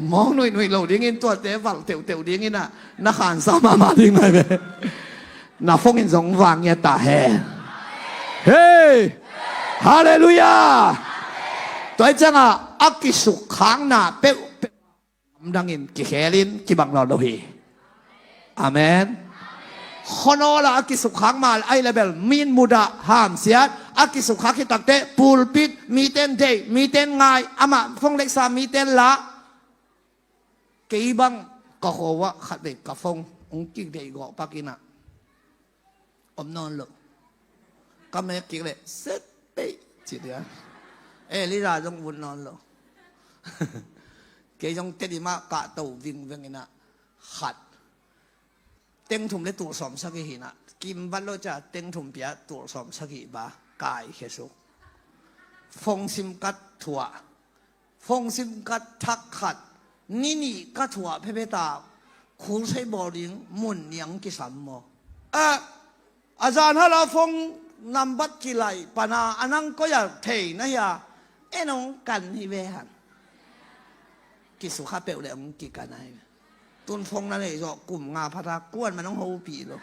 Mawng nuih nuih lo dingin tuate valh teuhteuh dingin ah na khansa mahmah ding ngai ve. Na phone in zong vang ngiat ta hen. Hei! Halleluiah! Tua hi ciangah a kisukkhakna peuhpeuh lamdangin kikhelin kibang nawn lo hi. Amen. Khonawla a kisukkhak mal ai lebel min mudah hamsiat a kisukkhak hi takte pulpit miten deih miten ngai amah phone leihsa miten lah kei bang ka khuaua khatvei ka phone hong kideih gawh pakinah om nawn lo. Ka mek kik leh set peih ci dia. Elija zong vun nawn lo. Kei zong tedimah kahto vingveng inah khat tengthum le tulsawm sagih hinah kimbat lo ca tengthum pia tulsawm sagih ba kai khesuk. Phone sim card thuah. Phone sim card thak khat ni nih ka thuah phephe ta. Khulsei bawl ding mun niang kisam maw? A, a zan hala phone nambat kilaih pana a nang koi a thei na hia? En hong kan hi ve han. Kisukha peuh le hong kikan ahi ve. Tun phone na neih zawh kum nga phata kuan man hong hopih lo.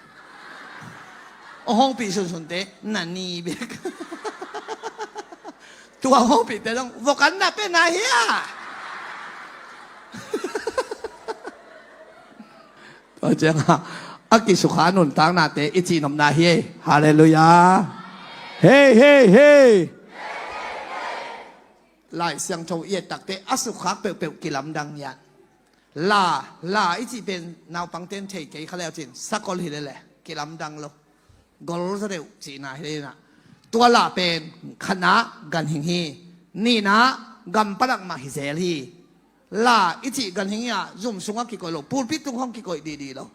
Hong hopih sunsunte na ni bek. Tua hopihte zong vokan na pe na hia. Tua cianga a kisukha nuntaknate i cihnopna hi. Halleluiah. Hei hei hei. Lai Siangtho i et takte a sukkhak peuhpeuh kilamdang hian. La, la i cih pen naupangten thei kei kha leucin sakol hi lele kilamdang lo. Gol za deuh cihna hi lena. Tua la pen khatna ganhing hi. Nihna gampalak mah hi zel hi. La i cih ganhing hi a zum sungah kikoih lo pulpit tung hong kikoih dihdi lo.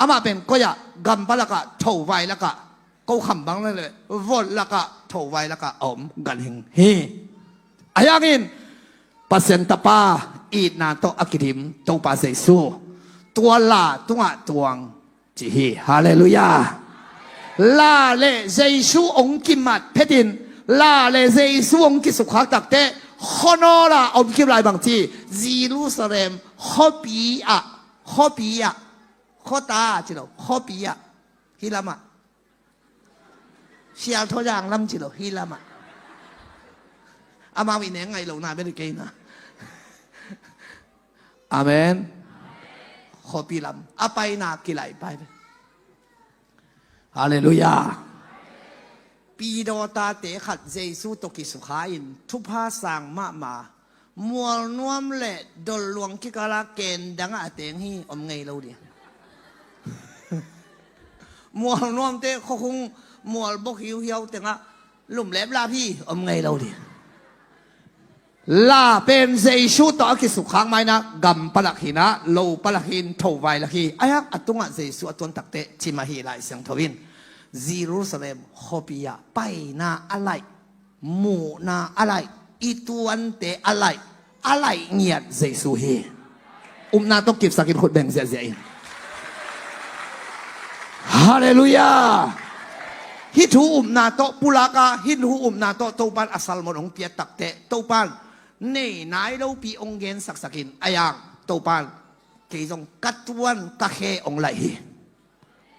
Amah pen koi ah gampalakah thovai lakah kokham bang le vot lakah thovai lakah a om ganhing hi. Ahi hangin Pasian Tapa itna tawh a kidim Topa Jesu tua la tungah tuang ci hi. Halleluiah. La le Jesu ong kimat phetin la le Jesu ong kisukkhak takte khonawla om kim lai bang ci Jerusalem khuapi ah khuapi ah khuata ci lo khuapi ah hi lamah Sialthaw zang lam ci lo hi lamah. Amau i neng ngaih lohna bel i keina. Amen. Khuapi lam a paina kilaih pai ve. Halleluiah. Pidawtate khat Jesu tawh kisukha in thupha sang mahmah. Mualnuam le dolluang kikala kendangah a teng hi om ngei lo ding. Mualnuamte khuakhung mualbok hiuhiau tengah lumleplap hi om ngei lo ding. La pen Jesu tawh a kisukkhak maina gam palak hinah lo palak hin thovai lak hi. Aihak a tungah Jesu a tuan takte cimah hi Lai Siangtho in Jerusalem khuapi ah paina a laih muhna a laih i tuante a laih a laih ngiat Jesu hi. Upna tawh kipsakin khut beng ziahziah in. Halleluiah. Hih thu upna tawh pulaka hih thu upna tawh Topan a salmon hong piat takte Topan nei nai lopi hong gensaksakin a yang Topan kei zong ka tuan ka khe hong laih hi.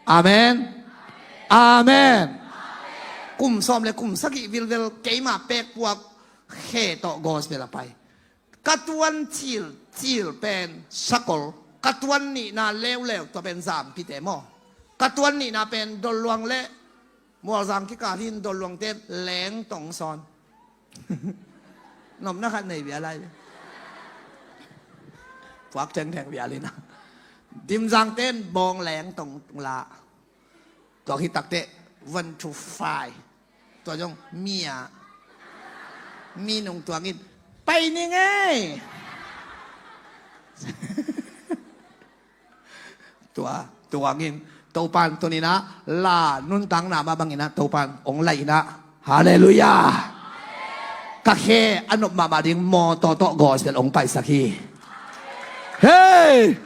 Amen. Amen. Kum sawm le kum sagih vilvel keima pekpuak khe tawh gospel a pai. Ka tuan cil cil pen sakol ka tuan nihna leuleu tua pen zampite maw? Ka tuan nihna pen dolluang le mualzang kikal hin dolluangte lengtong sawn. Nopna khat nei bia lai. Puak thengtheng bia lina. Dimzangten bawng lengtong la. Tua hi takte one to five. Tua zong mi a mi nung tuangin pai ni ngei. Tua tuangin Topan tunina la nuntakna mah bangina Topan ong laihna Halleluiah. Ka khe a nop mahmah ding mawtaw tawh gospel hong paisak hi. Hei!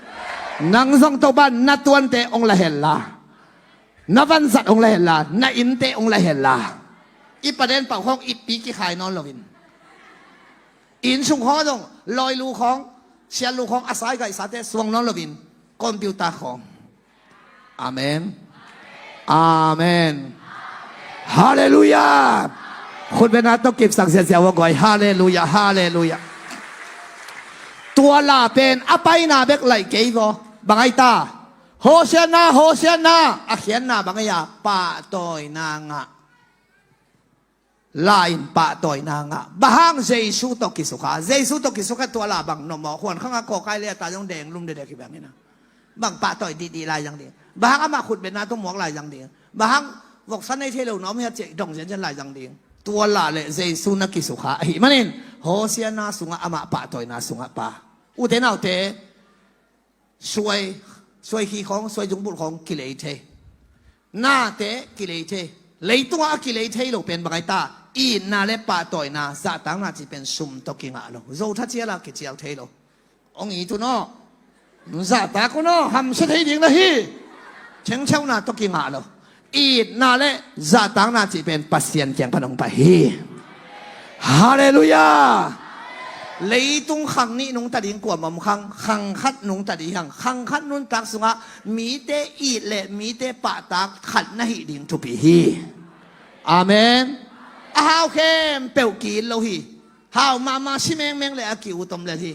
Nang zong Topa na tuante hong la hen la, na vanzat hong la hen la, na innte hong la hen la. I paden pau khawng itpi kikhai nawn loin, inn sung khaw zong, lawilu khawng, siatlu khawng, a saigaihsate suang nawn loin, computer khawng. Amen. Amen. Halleluiah. Khutbetna tawh kipsak ziazia ua guai. Halleluiah. Halleluiah. Tua la pen a paina bek laih kei vaw. Bang ai ta? Hosianna, Hosianna. A khiatna bang ai a? Pahtawina ngah. La in pahtawina ngah. Bang hang? Jesu tawh kisukha. Jesu tawh kisukha tua la bang nop maw? Khuan khang a kawkai le a ta zong deng lum dedek hi bang hi na. Bang pahtawi dihdih lai zang ding? Bang hang amah khutbetna tawh muak lai zang ding? Bang hang voksa nei thei lo na om hiat ciah dong zianzian lai zang ding? Tua la le Jesu na kisukha ahih manin Hosianna sungah amah, pahtawina sungah pa. Ute naute, suai, suai khi khawng, suai zungbulh khawng kilei thei. Nate kilei thei. Leitungah a kilei thei lo pen bang ai ta? Itna le pahtawina, zahtakna cih pen sum tawh kingah lo. Zo thacial a kicial thei lo. Hong it un aw. Zahtak un aw. Hamsia thei ding na hi. Chengcheuhna tawh kingah lo. Itna le zahtakna cih pen Pasian kiang pan hong pai hi. Halleluiah. Leitung khang nih nungta ding kuamah om khang? Khang khat nungta ding hi hang. Khang khat nuntak sungah mite it le mite pahtak khat na hih ding thupi hi. Amen. A hau khempeuh ki-it lo hi. Hau mahmah si mengmeng le a ki-ut om lel hi.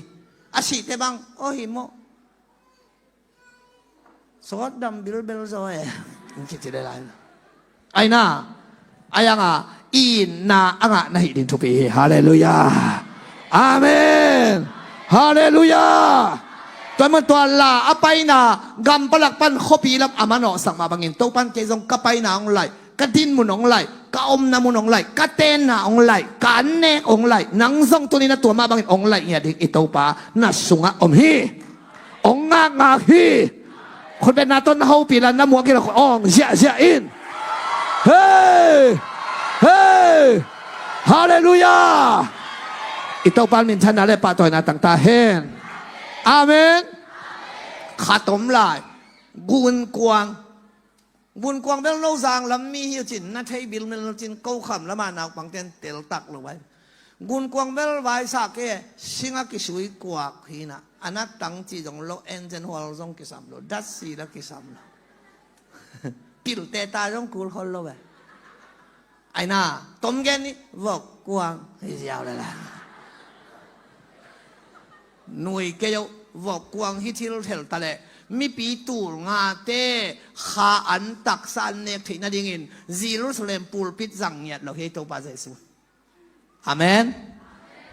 A sihte bang aw hi maw? Sawt dam bilbel zaw e. Kici le lai. Aina, ai anga itna a ngah na hih ding thupi hi. Halleluiah. Amen. Halleluiah. Tua man tua la a paina, gam palak pan khuapi lam a manawhsak mah bangin Topan kei zong ka paina hong laih, ka dinmun hong laih, ka omna mun hong laih, ka tenna hong laih, ka annek hong laih. Nang zong tuni na tua mah bangin hong laih ngiat ding i Topa na sungah om hi. Hong ngakngak hi. Khutbetna tawh na hopih la, na muak hi la, hong ziahziah in. Hei! Hei! Halleluiah. I Topa minthanna le pahtawina tang ta hen. Amen. Khat om lai. Gunkuang. Gunkuang bel no zang lam mi hi uh cin, na thei bilmil uh cin, ko kham lamah naupangte'n teltak lo vai. Gunkuang bel vaisak e, singa kisui kuak hi na, a na tang cih zong lo, enzen hual zong kisam lo, datsi la kisam lo. Pilte ta zong kul khol lo vai. Aina, tom gen ni, vok kuang hi ziau le la. Nui kei uh, vok kuang hi thil thel ta leh, mipi tul ngate kha an taksa an nek theih nadingin Jerusalem pulpit zang ngiat lo hi Topa Jesu. Amen.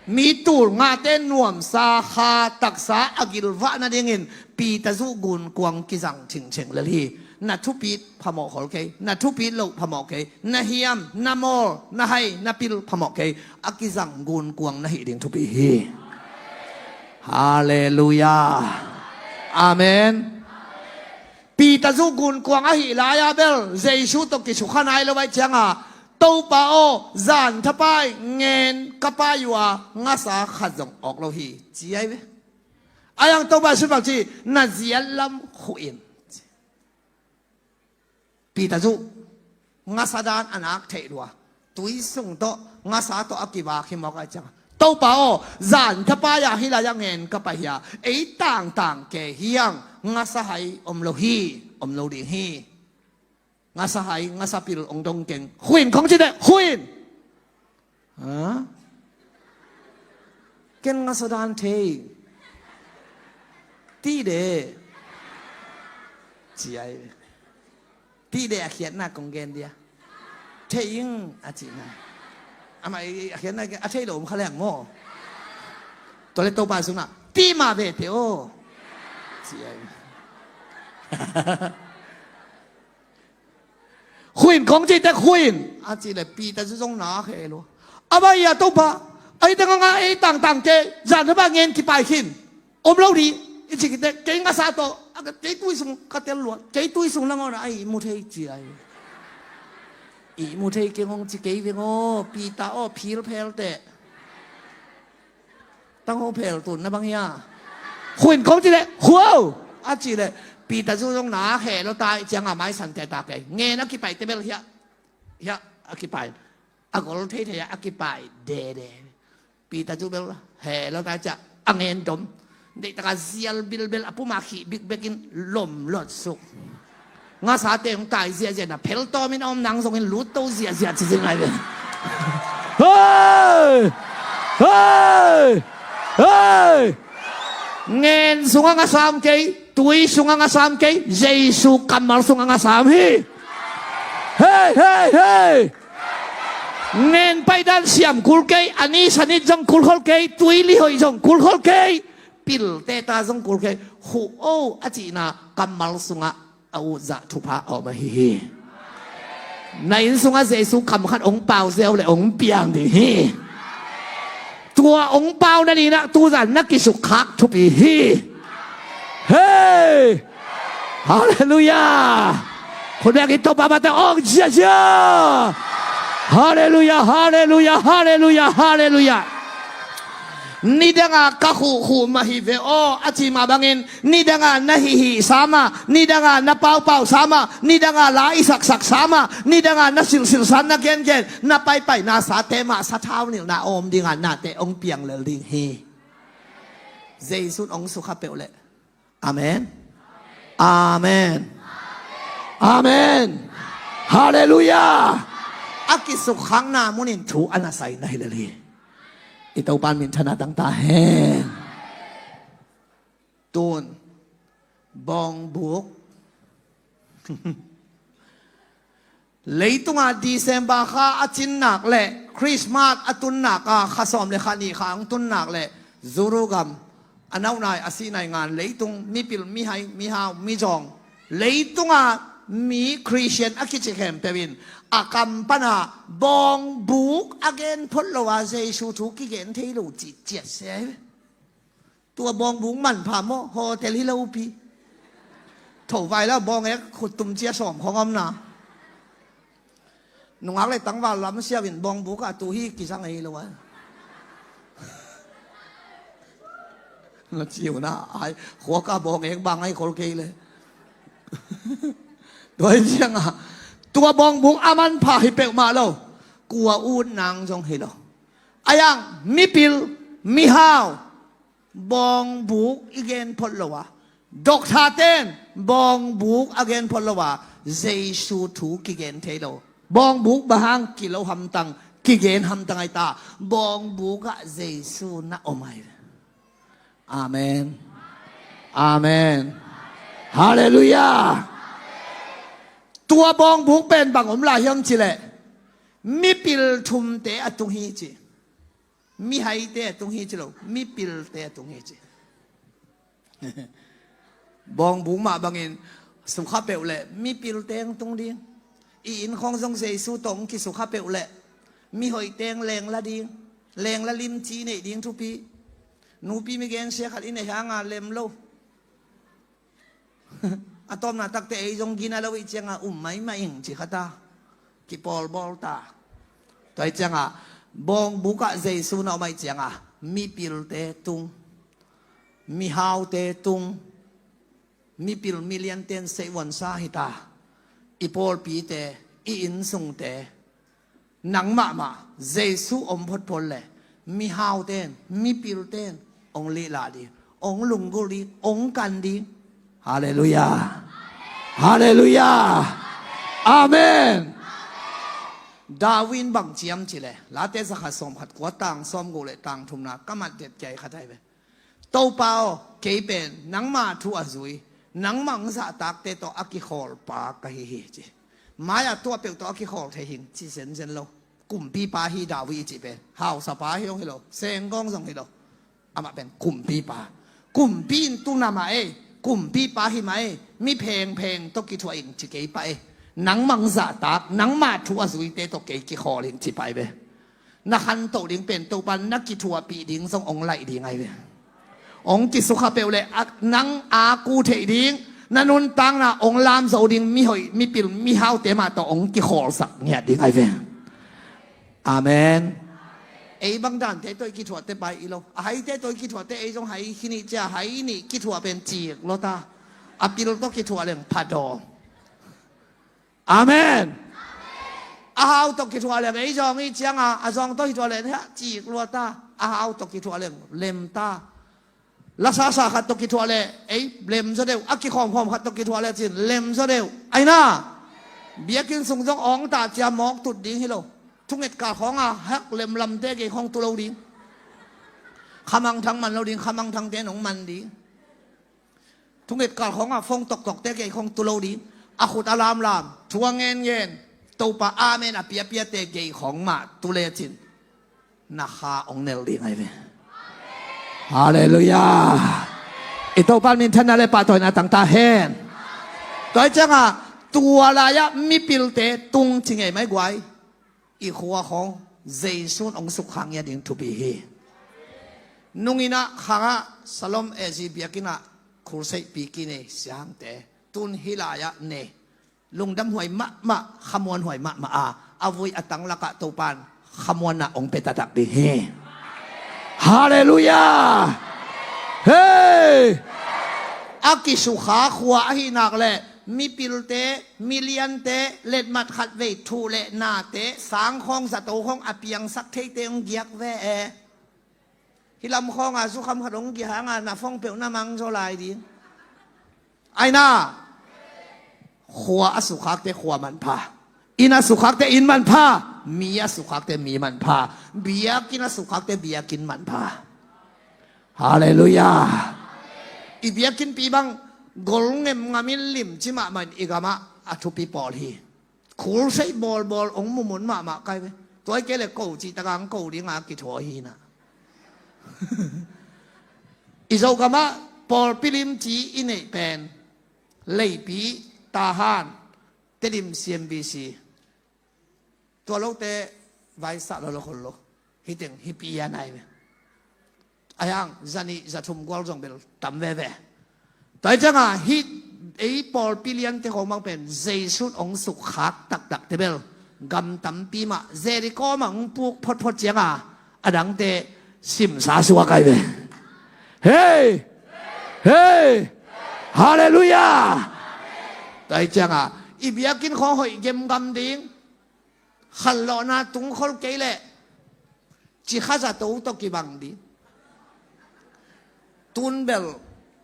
Mi tul ngate nuamsa kha taksa a gilvah nadingin Peter zuh gunkuang kizang thingtheng lel hi. Na thupit phamawh khol kei, na thupit loh phamawh kei, na hiam, na mawl, na hai, na pil phamawh kei, a kizang gunkuang na hih ding thupi hi. Halleluiah. Amen. Peter zuh gunkuang ahih lai-a bel Jesu tawh kisukha nai lo ahih cianga, Topa aw, zan thapai ngen ka pai uh a, ngasa khat zong awk lo hi, ci ai ve. Ai ang Topa Jesu bang ci, na ziat lam khuh in. Peter zuh ngasa dan a nak theih lua, tui sung tawh ngasa tawh a kivak hi mawk ahih cianga, Topa aw, zan thapai a hih lai-ah ngen ka pai hi a, ei tangtang kei hi ang, ngasa hai om lo hi, om lo ding hi. Ngasa hai, ngasa pil hong dong keng. Khuh in kong ci deh, khuh in. Ha? Ken ngasa dan thei. Ti de. Ci ai. Ti de a khiatna kong gen dia. Thei ing a cihna. Amah i a khiatna a thei lo om kha leng maw. Tua le Topa sungah ti mah ve te aw. Ci ai. Khuh in kong ci te, khuh in a cih le Peter cu zong na khe lo. A bai a Topa, ei teng a nga ei tangtang kei, zan thapa ngen kipai khin. Om lo dih, i ci khit teh, kei ngasa tawh, a ka, kei tui sung ka tel lua, kei tui sung nangawn a ai mu thei ci ai. I mu thei keng hong ci kei veng aw, Peter aw, phil phel teh. Tang hong phel tun na bang hia? Khuin kong ci leh, khuau! A ci leh, Peter zu zong na heh lo ta ih cianga maisan teh ta kei. Ngen a kipai te bel hiah, hiah a kipai. A gol thei thei a kipai dede. Peter cu bel heh lo ta ciah a ngen dom. Deihtaka zial bilbel a puma khih bikbekin lom lotsuk. Ngasa teng tai ziahziah na pheltawmin a om nang zongin lutto ziahziah cizin ngai ve. Hei! Hei! Hei! Ngen sungah ngasam kei, tui sungah ngasam kei, Jesu kammal sungah ngasam hi. Hei, hei, hei! Ngen paihdan siam kul kei, a ni sanit zong kulkhol kei, tuili hoih zong kulkhol kei, pilte ta zong kul kei, huh o a cihna kammal sungah a utzah thupha a om ahi hi. Na inn sungah Jesu kam khat ong pau ziau le ong piang ding hi. Tua ong pau na ninah tuzan na kisukkhak thupi hi. Hei! Halleluiah! Khut beng in Topa mate ong ziazia. Halleluiah, halleluiah, halleluiah, halleluiah. Nidanga ka khuhkhuh mah hi ve aw a ci mah bangin, nidanga na hihhih sa mah, nidanga na paupau sa mah, nidanga la i saksak sa mah, nidanga na silsilsa na gengen, na paipaina sate mah sathau nilhna a om dinga nate ong piang lel ding hi. Jesu in ong sukha peuh leh. Amen. Amen. Amen. Halleluiah. A kisukkhakna munin thu a na sai na hi lel hi. I Topa in minthanna tang ta hen. Tun bawngbuk Leitunga December kha a cinnak le Christmas a tunnak a kha sawm le kha nih kha hong tunnak le Zuru gam a nauh nai a sih nai ngan leitung mipil, mihai, mihau, mizawng, leitunga mi Christian a kici khempeuh in a kam pana bawngbuk a gen phot lo a Jesu thu kigen thei lo cih ciat se. Tua bawngbuk manpha maw, hotel hi lo pi. Tho vai la bawng ek khuttum cia sawm khong omna. Nungak le tangval lam siau in bawngbuk ah tu hi kizang ahi lo a. Na ciu na ai khuaka bawng ek bang ai khol kei le. Tua hi cianga tua bawngbuk a manpha hi peuhmah lo. Kua ut nang zong hi lo. Ayang mipil, mihau, bawngbuk i gen phot lo a, dokta ten bawngbuk a gen phot lo a, Jesu thu kigen thei lo. Bawngbuk bang hang kilo hamtang, kigen hamtang ai ta. Bawngbuk ah Jesu na om ai. Amen. Amen. Halleluiah. Tua bawngbuk pen bang om lai hiam cileh mipil thumte a tung hi ci. Mihaite a tung hi ci lo, mipilte a tung hi ci. Bawngbuk mah bangin sukha peuh le mipilte ang tung ding. I inn khawng zong Jesu tawh ang kisukha peuh le mihoihte ang lengla ding. Lengla limci neih ding thupi. Nupi mi gensia khat i neih hanga lem lo. A tawpna takte ei zong gina lo ih cianga um maimah ing ci khata. Kipawlbawl ta. Tua ih cianga bawngbuk ah Jesu na om ah ih cianga mipilte tung, mihaute tung, mipil milianten seihuansa hita. I pawlpite, i innsungte, nang mahmah Jesu om photphot le mihauten, mipilten ong lihlah ding, ong lunggulh ding, ong kan ding. Halleluiah. Halleluiah. Amen. David in bang ciam ci le Late zakhat sawmkhat kua tang sawmguk le tang thumna ka mat det kiai khat ai ve. Topa aw, kei pen nangma thu a zui, nangma hong zahtakte tawh a kikhawl pa ka hi hi ci. Mai-ah tuah peuh tawh a kikhawl thei hing ci zenzen lo. Kumpipa hi David i cih pen hausapa hi hong hi lo, senggawng zong hi lo. Amah pen kumpipa. Kumpi in tuna mah ei, kumpipa hi mah ei, mi phengpheng tawh kithuah ing ci kei pah ei. Nangma hong zahtak, nangma thu a zuite tawh kei kikhawl ing ci pah ei ve. Na khantoh ding pen Topa na kithuahpih ding zong ong laih ding ai ve. Ong kisukha peuh le nang a ku theih ding, Na nuntakna hong lam zo ding mihoih, mipil, mihaute mah tawh hong kikhawlsak ngiat ding ahi ve. Amen. Ei bang dante tawh i kithuahte pai i lo. A haite tawh i kithuahte ei zong hai khin i cia, hai nih kithuah pen cik lua ta. A pil tawh kithuah leng phadaw. Amen. A hau tawh kithuah leng ei zong i cianga, a zong tawh kithuah leng hia cik lua ta. A hau tawh kithuah leng lem ta. Lasasa khat tawh kithuah leh ei lem zaw deuh, a kikhawmkhawm khat tawh kithuah leh cin lem zaw deuh. Aina, biakinn sung zong awng ta cia mawk tut ding hi lo. Thunget kal khawnga hak lemlamte gei khawng tu lo ding. Khamangthang man lo ding, khamangthangte nong man ding. Thunget kal khawnga phone toktokte gei khawng tu lo ding. A khut a lamlam, thu a ngenngen, Topa amen a piapiate gei khawng mah tu lecin na kha hong nel ding ahi ve. Halleluiah. I Topa minthanna le pahtawina tangta hen. Tua hi cianga tua lai-ah mipilte tung ci ngei mai guai. I khua khawng Jesu'n hong sukkhak ngiat ding thupi hi. Nungin ah khangah Salom A Z biakinn ah khulseih pi kinei siangte tun hih lai-ah nei. Lungdam huai mahmah, khamuan huai mahmah a, a vui a tang lakah Topa'n khamuanna hong pia taktak ding hi. Halleluiah. Hei. A kisukha khua ahi nak leh mipilte, miliante, letmat khat vei thuh le nate, sang khawng zato khawng a piangsak theite hong giak ve e. Hih lam khawnga zukham khat hong giak hanga na phone peuh na mang zaw lai ding. Aina, khua a sukhakte khua manpha, inn a sukhakte inn manpha, mi a sukhakte mi manpha, biakinn a sukhakte biakinn manpha. Halleluiah. I biakinnpi bang gol ngemngamin limci mahmah in i gamah a thupi pawl hi. Khulseih bawlbawl hong mumun mahmah kai ve. Tua hi kei le ko cih taka hong ko dinga kithawi hi na. I Zogamah pawlpi limci i neih pen Leipi, Tahan, Tedim C M B C. Tua lote vaisah lo lo khol lo. Hiteng hipi a nai ve. Ahi hang zanih zathum gual zong bel tam veve. Tua hi cianga hih ei pawlpi liante khawng bang pen Jesu'n hong sukkhak taktakte bel gam tampi mah Jeriko mah hong puk photphot cianga a dangte simsa suak ahi ve. Hei! Hei! Halleluiah! Tua hi cianga i biakinn khawng hoih gemgam ding. Khanlawhna tungkhol kei leh cikha zato tawh kibang ding. Tun bel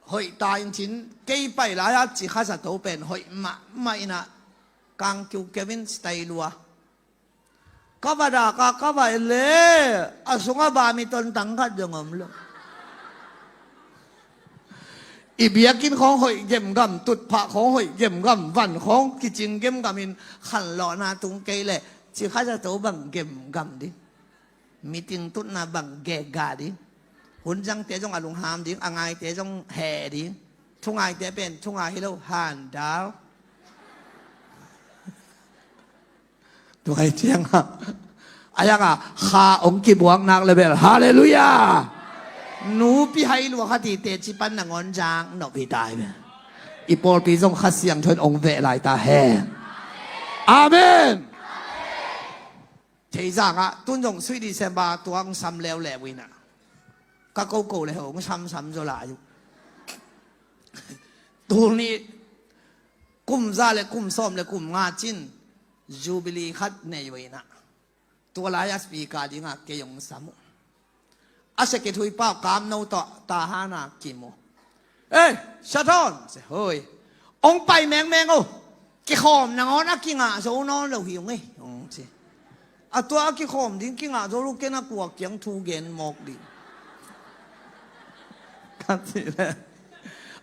hoih ta in cin kei pai lai-a cikha zato pen hoih mahmah inah kang kiukeu in sitai lua. Ka va dak a ka va et le a sungah bami tontang khat dong om lo. I biakinn khawng hoih gemgam, tutphah khawng hoih gemgam, van khawng kicing gemgam in khanlawhna tung kei leh cikha zato bang gemgam ding. Meeting tutna bang gega ding. Hunzangte zong a lungham ding, a ngaite zong heh ding. Thungaite pen thungai hi lo, handal. Tua hi cianga a yanga kha hong kibuak nak le bel halleluiah. Nupi hai lua khat hi teci pan nangawn zang nop hi ta hi ve. I pawlpi zong Kha Siangtho in hong veh lai ta hen. Amen. Theizang ah tun zong sui December tua hong sam leuleu inah ka koko le hong samsam zaw lai uh. Tuni kum za le kum sawm le kum nga cin Jubilee khat nei uh inah tua lai-a speaker dingah kei hong sam uh. A secretary pa uh Kamno tawh Tahana kim uh. Ei, Sathon, se hoi. Hong pai mengmeng uh. Kikhawm nangawn a kingah zo nawn lo hi ung ei hong ci. A tua a kikhawm ding kingah zo lo ken a kua kiang thu gen mawk ding. Ka cih leh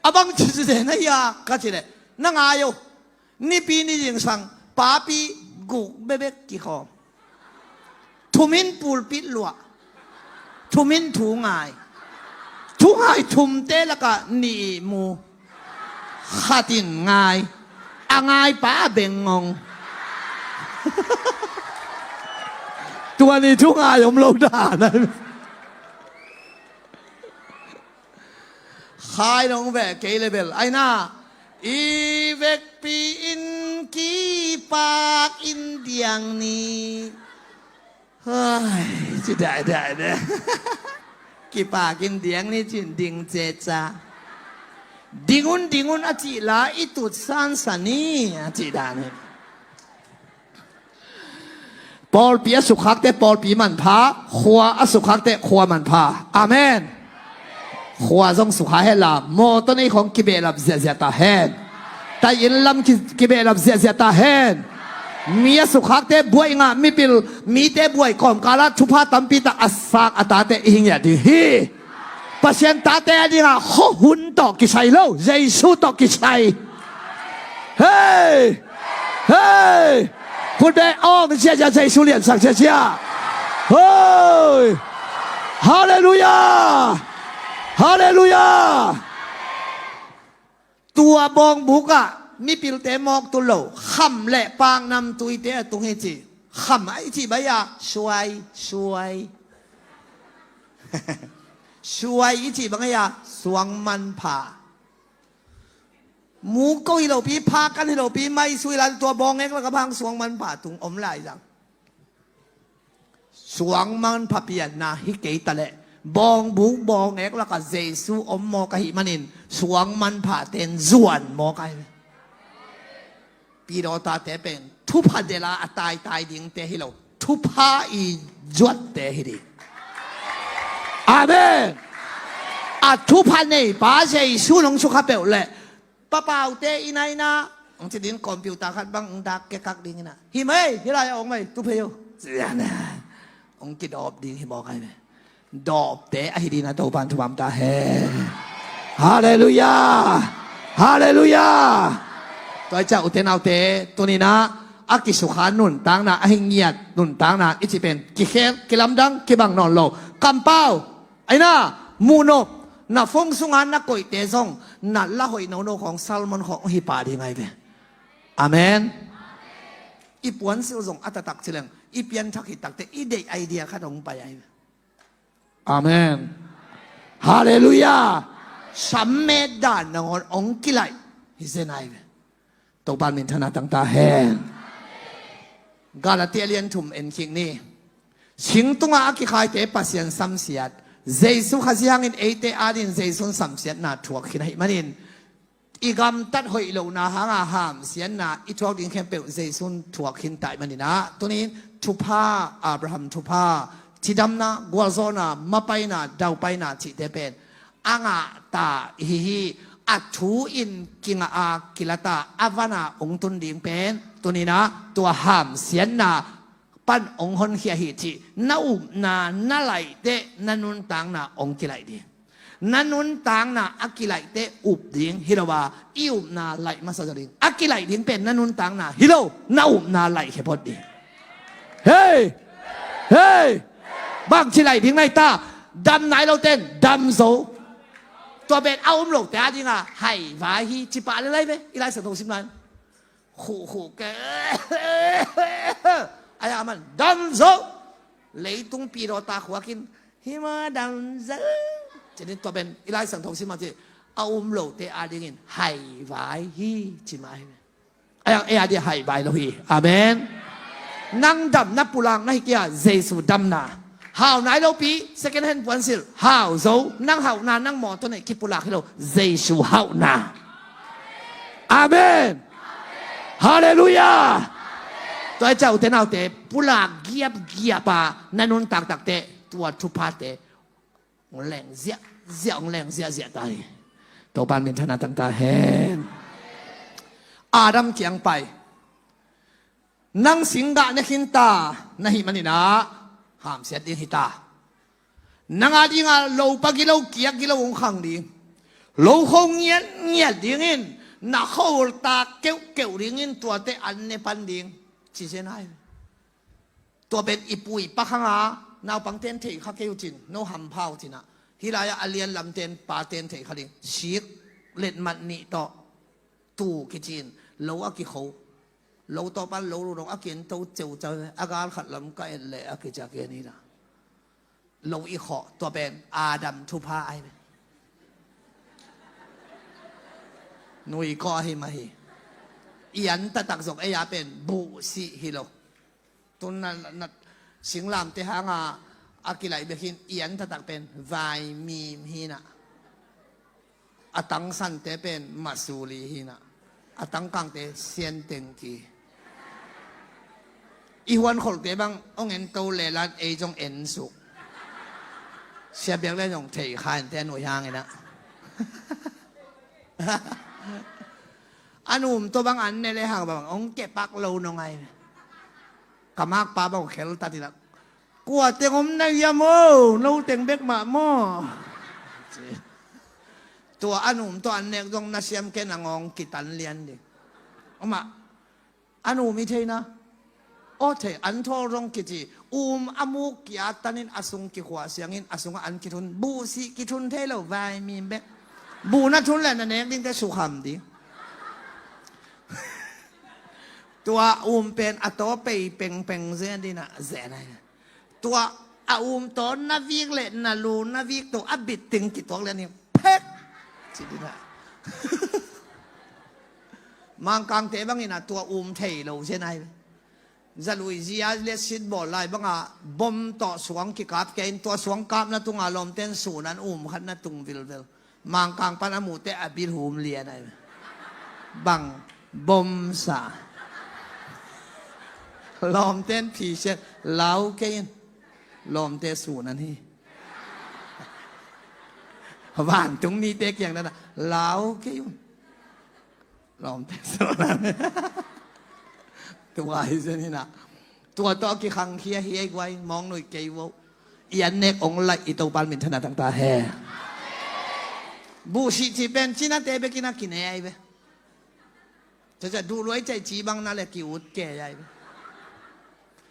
a bang ci ci den a hia ka cih leh na ngai uh. Nipi ni zingsang papi guk bebek kikhawm. Thumin pulpit luah. Thumin thu ngai. Thu ngai thumte lakah nih mu. Khat in ngai. A ngai pa bengngong. Tua ni thu ngai om lo dan. Khai nong veh kei le bel aina. I vekpi in kipak in diang ni. Hai, ci dai dai de. Kipak in diang ni cin ding ceca. Ding un, ding un a cih la i tut sansan ni a cih dan hi. Pawlpi a sukkhakte pawlpi manpha, khua a sukkhakte khua manpha. Amen. Khua zong sukha hen la, mawtaw nei khong kibehlap ziahziah ta hen. Tai inn lam ki, kibehlap ziahziah ta hen. Mi a sukkhakte buai ngah mipil, mite buai kawmkalah thupha tampi tak a sak a tate i hi ngiat ding hi. Pasian tate a dingah khuahun tawh kisai lo, Jesu tawh kisai. Hei! Hei! Khut beh awng ziahziah, Jesu liansak ziahziah. Hei! Halleluiah! Halleluiah! Tua bawngbuk ah mipilte mawk tul lo, kham le paknam tuite a tung hi ci. Kham a i cih bang hi a, suai, suai. Suai i cih bang hi a, suang manpha. Mu ko hi lopi, pha kan hi lopi, mai sui lan tua bawng ek lak a bang suang manpha tung om lai zang. Suang manpha pianna hi kei ta leh, bawngbuk bawng ek lak a Jesu om mawk ahih manin, suang manpha ten zuan mawk ahi ve. Pidawtate pen thupha del a a taitai dingte hi lo, thupha i zuatte hi ding. Amen. A thupha neipa Jesu nong sukha peuh leh, papaute i naina, ang ci ding computer khat bang ang dak kekak ding ina. Hi mai, hi lai a ong mai, tu phei o. Ziana. Ong kidawp ding hi mawk ahi ve. Dawpte ahi ding a Topan thupha ta hen. Halleluiah. Halleluiah. Tua i ciah ute naute, tuninah a kisukha nuntakna, a hi ngiat nuntakna i cih pen kikhel, kilamdang, kibang nawn lo. Kampau. Aina, muhnop, na phone sunga na koihte zong na la hoih nono khawng, sermon khawng hi pah ding ahi ve. Amen. I puansilh zong a taktak ci leng, i pianthak hi takte i deih idea khat hong pai ahi ve. Amen. Halleluiah. Sammet dan nangawn hong kilaih hi zen ahi ve. Topan minthanna tang ta hen. Galatia lian thum en khik ni. Singtunga a kikhaite Pasian samsiat, Jesu Khazih hangin eite adingin Jesu'n samsiatna thuak khin ahih manin, i gamtat hoih lohna hanga hamsiatna i thuak ding khempeuh Jesu'n thuak khin ta ahih manin ah, tunin thupha, Abraham thupha, cidamna, gualzawhna, mapaina, daupaina cihte pen a ngahta i hi hi. A thu in kingah a, kilata a, vana hong tun ding pen tuninah tua hamsiatna pan hong honkhia hi cih na upna na laihteh na nuntakna hong kilaih ding. Na nuntakna a kilaihteh up ding hi lo a, i upna laih masa zaw ding. A kilaih ding pen na nuntakna hi lo, na upna laihkhia phot ding. Hei! Hei! Bangci laih ding na hi ta? Dam nai lote in dam zo. Tua pen a um lote a dinga haivai hi, ci pah le lai ve. I Lai Siangtho sim lai, khuhkhuh ke, ai a man dam zo. Leitung pidawta khuakin hima dam zo. Ci-in tua pen i Lai Siangtho sim a ci, a um lote a dingin haivai hi, ci mah hi ve. Ai ang e a dia haivai lo hi. Amen. Nang damna pulak na hi kei a, Jesu damna. Hau nai lopi, second hand puansilh hau zo. Nang hauhna, nang mawtaw neih kipulak hi lo, Jesu hauhna. Amen. Halleluiah. Tua i ciah ute naute, pulak giapgiap a na nuntak takteh tua thuphate hong leng ziahziah, hong leng ziahziah ta hi. Topan minthanna tang ta hen. Adam kiang pai. Nang singgah ne khin ta na hih manin ah, hamsiat ding hi ta. Nang a dingah lopa gilo, kiak gilo hong khang ding. Lokho ngiatngiat dingin, na khuahun tak keuhkeuh dingin tuate an ne pan ding, ci zen ahi. Tua pen i pu i pa khanga naupangte in thei kha kei uh cin, no hampha uh cinah. Hih lai-ah a lian lamte in pate in thei kha ding. Sik letmat nih tawh tu kici-in lo a kikho. Lo tawh pan lo lu dong a kiento ceucau, a gal khat lam ka et leh a kici a kian hi na. Lo i khawh, tua pen Adam thupha ahi ve. Nui kawh ahi mah hi. Ian taktak zong ei a pen buhsih hi lo. Tun na, na singlamte hanga a kilaih bekin ian taktak pen vaimim hinah. A tangsante pen masuli hinah. A tangkangte siantengki. I huankholhte bang hong ento lelan ei zong ensuk. Sia biak le zong thei kha ente a nuih hanginah. A nu um tawh bang an ne le hang bang hong kepak lo nong ai. Ka makpa bang kheltatinah. Kua teng om na hiam o, no teng bek mah maw? Tua a nu um tawh an nek zong na siam ken a ngawng kitan lian ding. Omah, a nu um i theina. Aw thei, an thawl zong kici. Um a muk kia tanin a sung kikhuah siangin a sungah an kithun. Buhsih kithun thei lo, vaimim bek. Buh na thun le na nek dingte sukham ding. Tua um pen a taw pei pengpeng zen dinah zen ai. Tua a um taw na vik le na lu na vik tawh a bit ting kituak le ni phek ci dinah. Mangkangte banginah tua um thei lo zen ai. Zalui zia le sitbawl lai banga bom tawh suang kikap kei in tua suang kapna tunga lawmten sunan um khat na tung vilvel. Mangkang pan a muhte a bilhum lian ai. Bang bomsa. Lawmten phisiat lau kei in. Lawmte sunan hi. Vantung mite kiang dana lau kei un. Lawmte sunan. Tua hi zen hinah. Tua tawh a kikhangkhia hi ei guai mawng nuih kei vo. I an nek ong laih i Topan minthanna tangta he. Buhsih ci pen cinate bekin a kine ai ve. Caca duhluai cai ci bang na le ki-ut ke ai ve.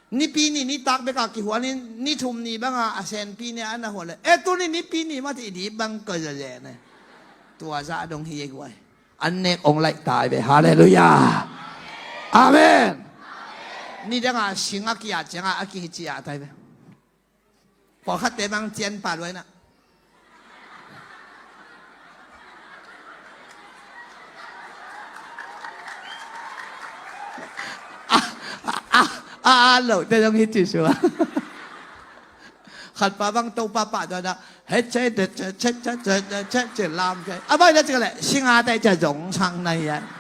Nipi ni nitak beka kihuanin ni thum ni banga a senpi ne a na huan le e tuni nipi ni mati i dip bang ka zaze ne. Tua zah dong hi ei guai. An nek ong laih tai ve. Halleluiah. Amen. Nidanga sing a kiat cianga a kihi ciat tai ve. Pawlkhatte bang cian paluaina. A, a, a, a, lo te dong hi ci sua. Khatpa bang Topa pah tuana. He che de che che che che che che che lam che. A bai da che le singa tai che zong sang nai ya.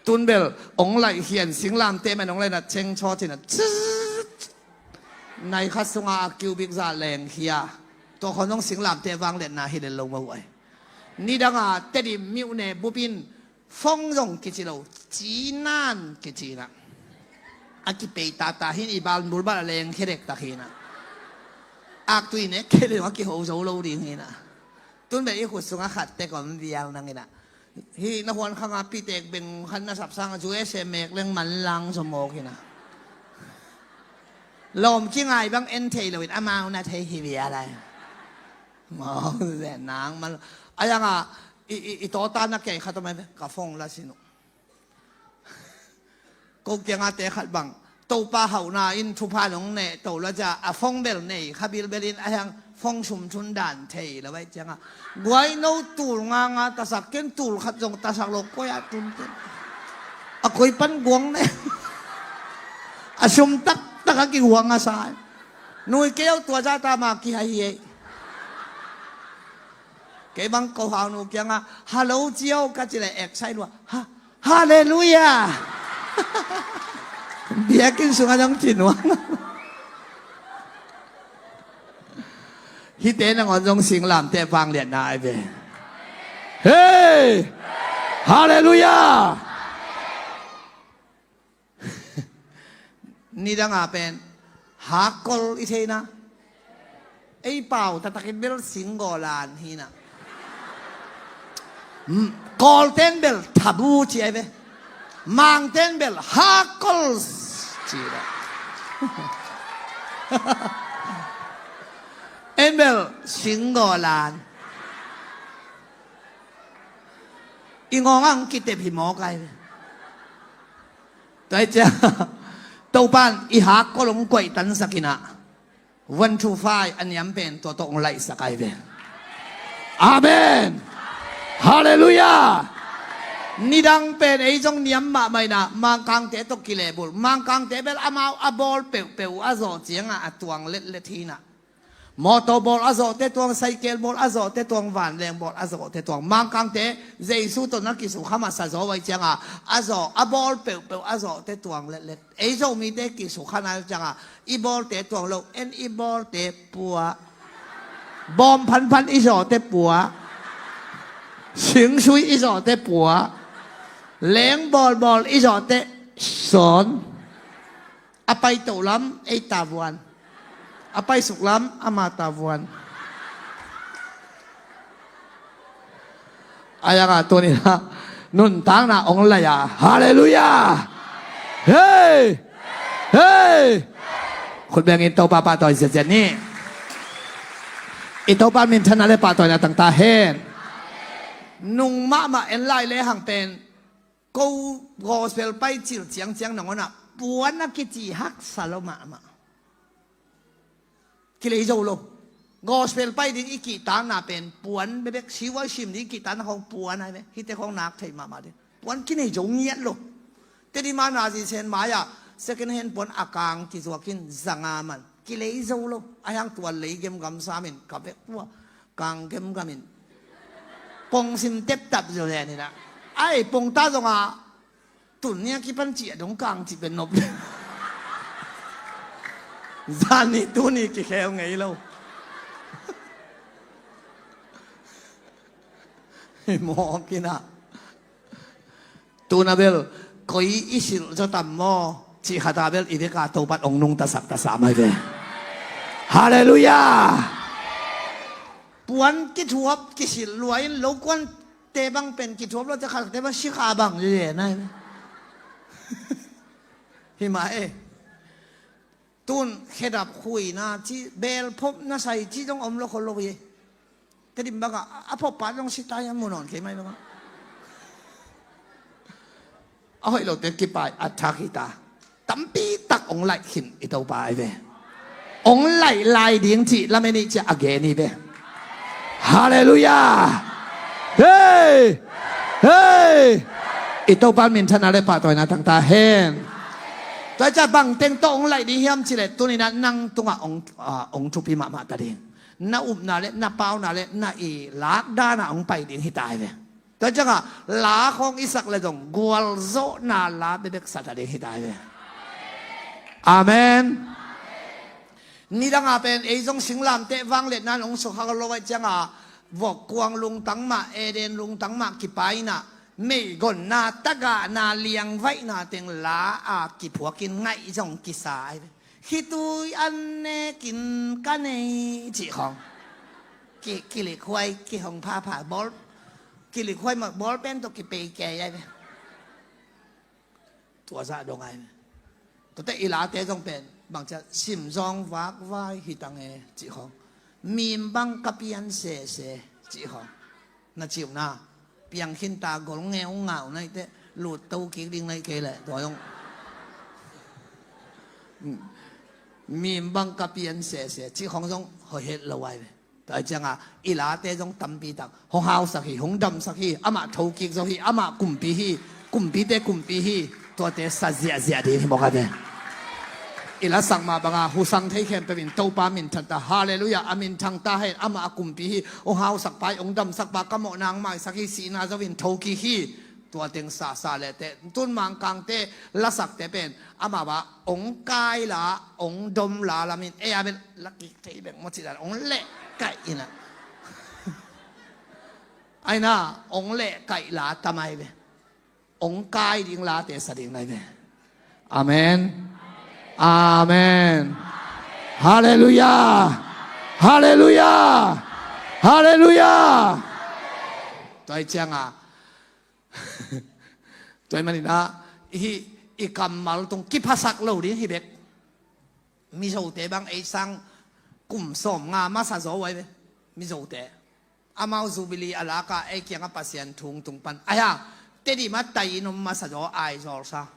Tunbel ong laih hian singlamte man ong laih na cheng chaw cina. Nai khat sunga a cubic za leng hia. Tua khon zong singlamte vang letna hi le lo mo ai. Nidanga Tedim miuh ne bupin Fong zong kici lo, cinan kici na. A kipei tata hin i bal bulbal a leng khedek tak hina. Aktui nek khedek a kiho zo lo ding hina. Tun be i khut sunga khat tek om vial nang ina. Hi na huan khanga pitek beng khan na sapsang a zu e se mek leng man lang zo mawk hina. Lawm kingai bang en thei lo in amau na thei hi vial ai. Mawk zen nang man. Ayanga i, i, i tawta na kei khat om ai ve, ka fong la sinu. Ko kianga te khat bang Topa hauhna in thupha nong neh to la cia a fong bel nei kha bilbelin a hiang fong sum thun dan thei la vai cianga guai no tul nganga tasak ken tul khat zong tasak lo koi a tun ken a koi pan guang ne a sum tak tak a kihuang a sa nui keu tua za ta ma kihai hi ei. Kei bang ko hau nu kianga hello cio ka ci le ek sai lua ha. Halleluiah. Biakinn sungah dong ci nuam. Hihte nangawn zong singlamte vangliatna ai ve. Hei! Halleluiah. Nidanga pen hakkol i theina. Ei pau taktakin bel singgawlan hina. Kawlten bel thabu ci ai ve. Mangten bel hakkol ci ai ve. En bel singgawlan. I ngawng ang kitep hi mawk ai ve. Tua i cia Topan i hakkol hong kuaih tansak ina. One two five a niam pen tua tawh hong laihsak ai ve. Amen. Halleluiah. Nidang pen ei zong niam mahmah inah Mangkangte tawh kilehbulh. Mangkangte bel amau a bawl peuhpeuh uh a zawh ciangah a tuang letlet hi inah. Mawtaw bawl a zawhte tuang, saikel bawl a zawhte tuang, vanleng bawl a zawhte tuang. Mangkangte Jesu tawh na kisukha masa zaw uh ahih ciangah a zawh a bawl peuhpeuh a zawhte tuang letlet. Ei Zomite kisukha nai uh ciangah i bawlte tuang lo, en i bawlte pua. Bawm phanphan i zawhte pua. Singsui i zawhte pua. Leng bawlbawl i zawhte sawn. A pai toh lam ei tavuan. A pai suk lam ama tavuan. A yangah tuninah nuntakna ong lai a. Halleluiah. Hei. Hei. Khut bengin Topa pahtawi ziatziat ni. I Topa minthanna le pahtawina tangta hen. Nung mahmah en lai lehang pen ko gospel pai cil ciangciang nangawnah puan a kici haksa lo mahmah. Kilei zo lo. Gospel pai ding i kihtakna pen puan bekbek, siuai sim ding i kihtakna khong puan ai ve. Hite khong nak thei mahmah ding. Puan kinei zo ngiat lo. Teddy ma nazi sen mai-ah second hand puan a kang kizuakin zanga man. Kilei zo lo. A hiang tua lei gemgam samin ka vek pua. Kang gemgamin pongsim teptap zo le ninah. Ai pongta zonga tun nia kipan cih a dong kang cih pen nop. Zani tuni kikhel ngei lo. Hi mawk inah. Tuna bel koi i silh zaw tam maw? Cih khata bel i veka Topat ong nungtasak tasa mai ve. Halleluiah. Puan kithuap kisilh lua in lokuante bang pen kithuap lua te khatte bang sikha bang zen ai ve. Hi mah e. Tun khedap khuina ci, belphop nasai ci zong om lo khol lo hi. Tedim bangah a phoppa zong sita hiam mu nawn kei mai bangah. A hoih lote kipai a thak hita. Tampi tak ong laih khin i Topa ai ve. Ong laih lai ding cih lamen ih ciah a gen hi ve. Halleluiah. Hei. Hei. I Topa minthanna le pahtawina tangta hen. Tua ciah bangteng tawh ong laih ding hiam cileh tuninah nang tungah ong, ah, ong thupi mahmah ta ding. Na upna le na pauna le na i lakdana ong pai ding hita ai ve. Tua ciangah la khawng i sak le zong gualzawhna la bebek sa ta ding hita ai ve. Amen. Nidanga pen ei zong singlamteh vangliatna nong sukha lo ai ciangah vok kuang lungtang mah, Eden lungtang mah kipaina, meigonna, tagahna, liangvaihna teng la a kiphuakin ngaih zong kisa ai ve. Khitui an nekin ka nei cih khawng. Ki, kilikhuai kihong phapha bawl, kilikhuai mah bawl pen tawh kipei kei ai ve. Tua zah dong ai ve. Tuate i late zong pen bangcia simzawng vakvai hitang e cih khawng. Mim bang ka pian sese cih khawng. Na ciuhna piang khinta gol ngeungau naihte lut to kik ding naih kei leh tua zong mim bang ka pian sese cih khawng zong hoih het lo ai ve. Tua ciangah i late zong tampi tak hong hausak hi, hong damsak hi, amah thokik zo hi, amah kumpi hi, kumpite kumpi hi. Tuate sa ziahziah ding hi mawk ai ve. I lasak mah banga husang thei khempeuh in Topa minthang ta, halleluiah, a minthang ta hen, amah a kumpi hi, hong hausak pa hi, hong damsak pa, ka mawhna hong maisak hi, sihna zo in thokik hi. Tua teng sasa leh teh tun Mangkangte lasakte pen amah bah hong kai la, hong dom la lamin ei a bel lakik thei bek maw cih dan hong leh kaih inah. Aina hong leh kaih la tamai ve. Hong kai ding late sa ding nai ve. Amen. Amen. Halleluiah. Halleluiah. Halleluiah. Tua hi cianga tua hi maninah i, i kammal tung kiphasak lo ding hi bek. Mizote bang ei sang kum sawm nga masa zaw uh ai ve. Mizote amau zubili a laka ei kiangah Pasian thung tung pan aia Tedim a tai in om masa zaw Aizawl sa.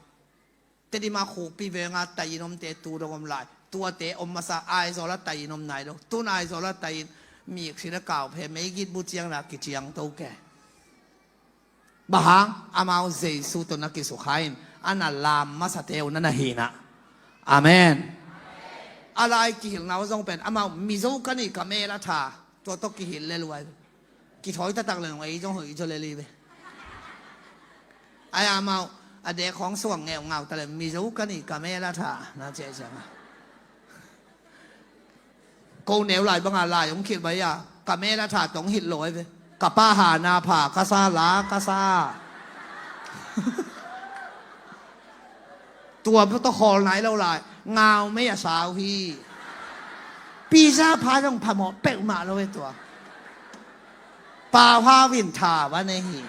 Tedim a Khukpi venga tai in omte tu dong om lai. Tuate om masa Aizawl a tai in om nai lo. Tun Aizawl a tai in Mik sina kau phe meigit bu ciang la kiciang to ke. Bang hang amau Jesu tawh na kisukha in a na lam masate uh na na hi na. Amen. A lai kihilhna uh zong pen amau Mizo ka ni ka mel a tha tua tawh kihilh le luai. Kithawi taktak le nung ei zong hoih zaw le li ve. Ai amau a dek khawng suang ngeungau ta le Mizo ka ni ka mel a tha na ciah ciang a. Ko neu lai banga lai hong khilh bai a ka mel a tha tong hilh lo ai ve. Ka pa ha na pha ka sa la ka sa. Tua tawh khawl nai lo lai ngau mei a sau hi. Pizza pha zong phamawh peuhmah lo e tua. Pau Hau in tha va nei hi.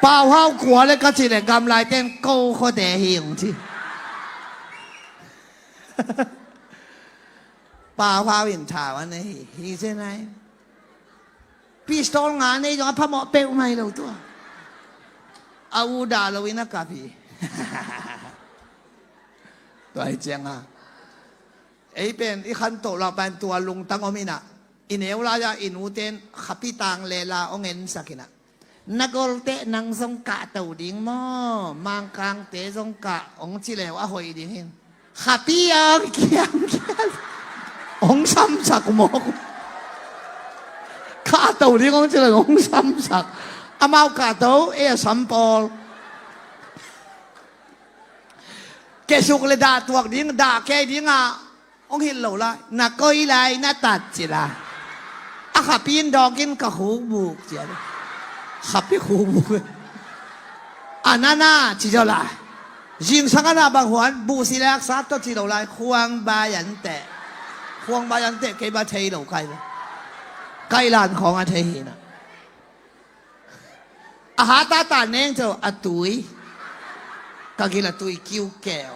Pau Hau kua le ka ci le gamlai ten ko khuate hi hong ci. Pau Hau in tha va nei hi hi se nai. Pistol nga nei zong a phamawh peuh mai lo tua. A u dah lo in a kap hi. Tua hi cianga ei pen i khantoh lau pan tua lungtang om ina i neu lai-a i nuten khapi tang lela ong ensak ina. Na golte nang zong kahto ding maw? Mangkangte zong kah ong ci leu a hoih ding hin. Khapi a ong kiangkiang ong samsak mawk. Kahto ding ong ci leu ong samsak. Amau kahto e a sam pawl. Kesuk le dah tuak ding dah kei dingah hong hilh lo lai na koi lai na tat ci la. A khapi in dawkin ka khukbuk ci a. Khapi khukbuk a nana ci zaw lai. Zingsang a na bang huan buhsi lak sat tawh ci lo lai khuang bai an teh. Khuang bai an teh kei ba thei lo kai ba. Kai lan khawng a thei hina. A hata ta neng co a tui. Ka gil a tui kiu keu.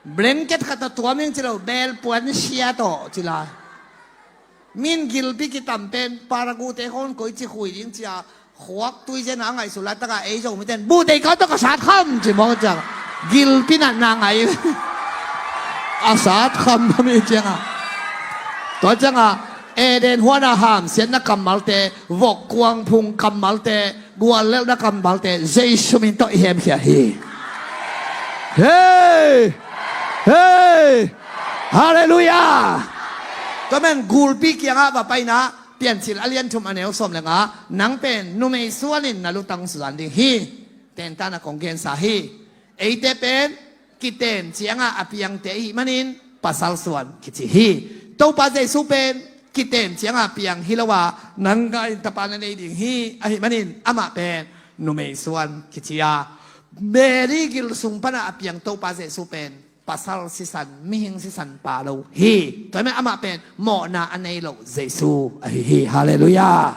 Blanket khat a tuam ing ci lo bel puan sia tawh ci lai. Min gilpi kitam pen paragute khon koi ci khui ding cia khuak tui zena a ngaihsut lai taka ei zo miten butei kau tawh ka sat kham ci mawk ciang gilpi natna ngai. A sat kham kham i cianga. Tua cianga Eden huana hamsiatna kammalte vok kuangphung kammalte guallelhna kammalte Jesu min tawh i hemkhia hi. Hei! Hei! Halleluiah! Tua men gulpi kiangah va paina Piancil a lian thum a neu sawm le nga nang pen numei suanin na lutang suzan ding hi. Tentana kong gensa hi. Eite pen kiten cianga a piangte ahih manin pasal suan kici hi. Topa Jesu pen kiten cianga piang hi lo a nang ngai tapa na nei ding hi. Ahih manin amah pen numei suan kici a Mary gil sung pana a piang Topa Jesu pen pasal sisan mihing sisan pa lo hi. Tua hi mah amah pen mawhna a nei lo Jesu ahi hi. Halleluiah.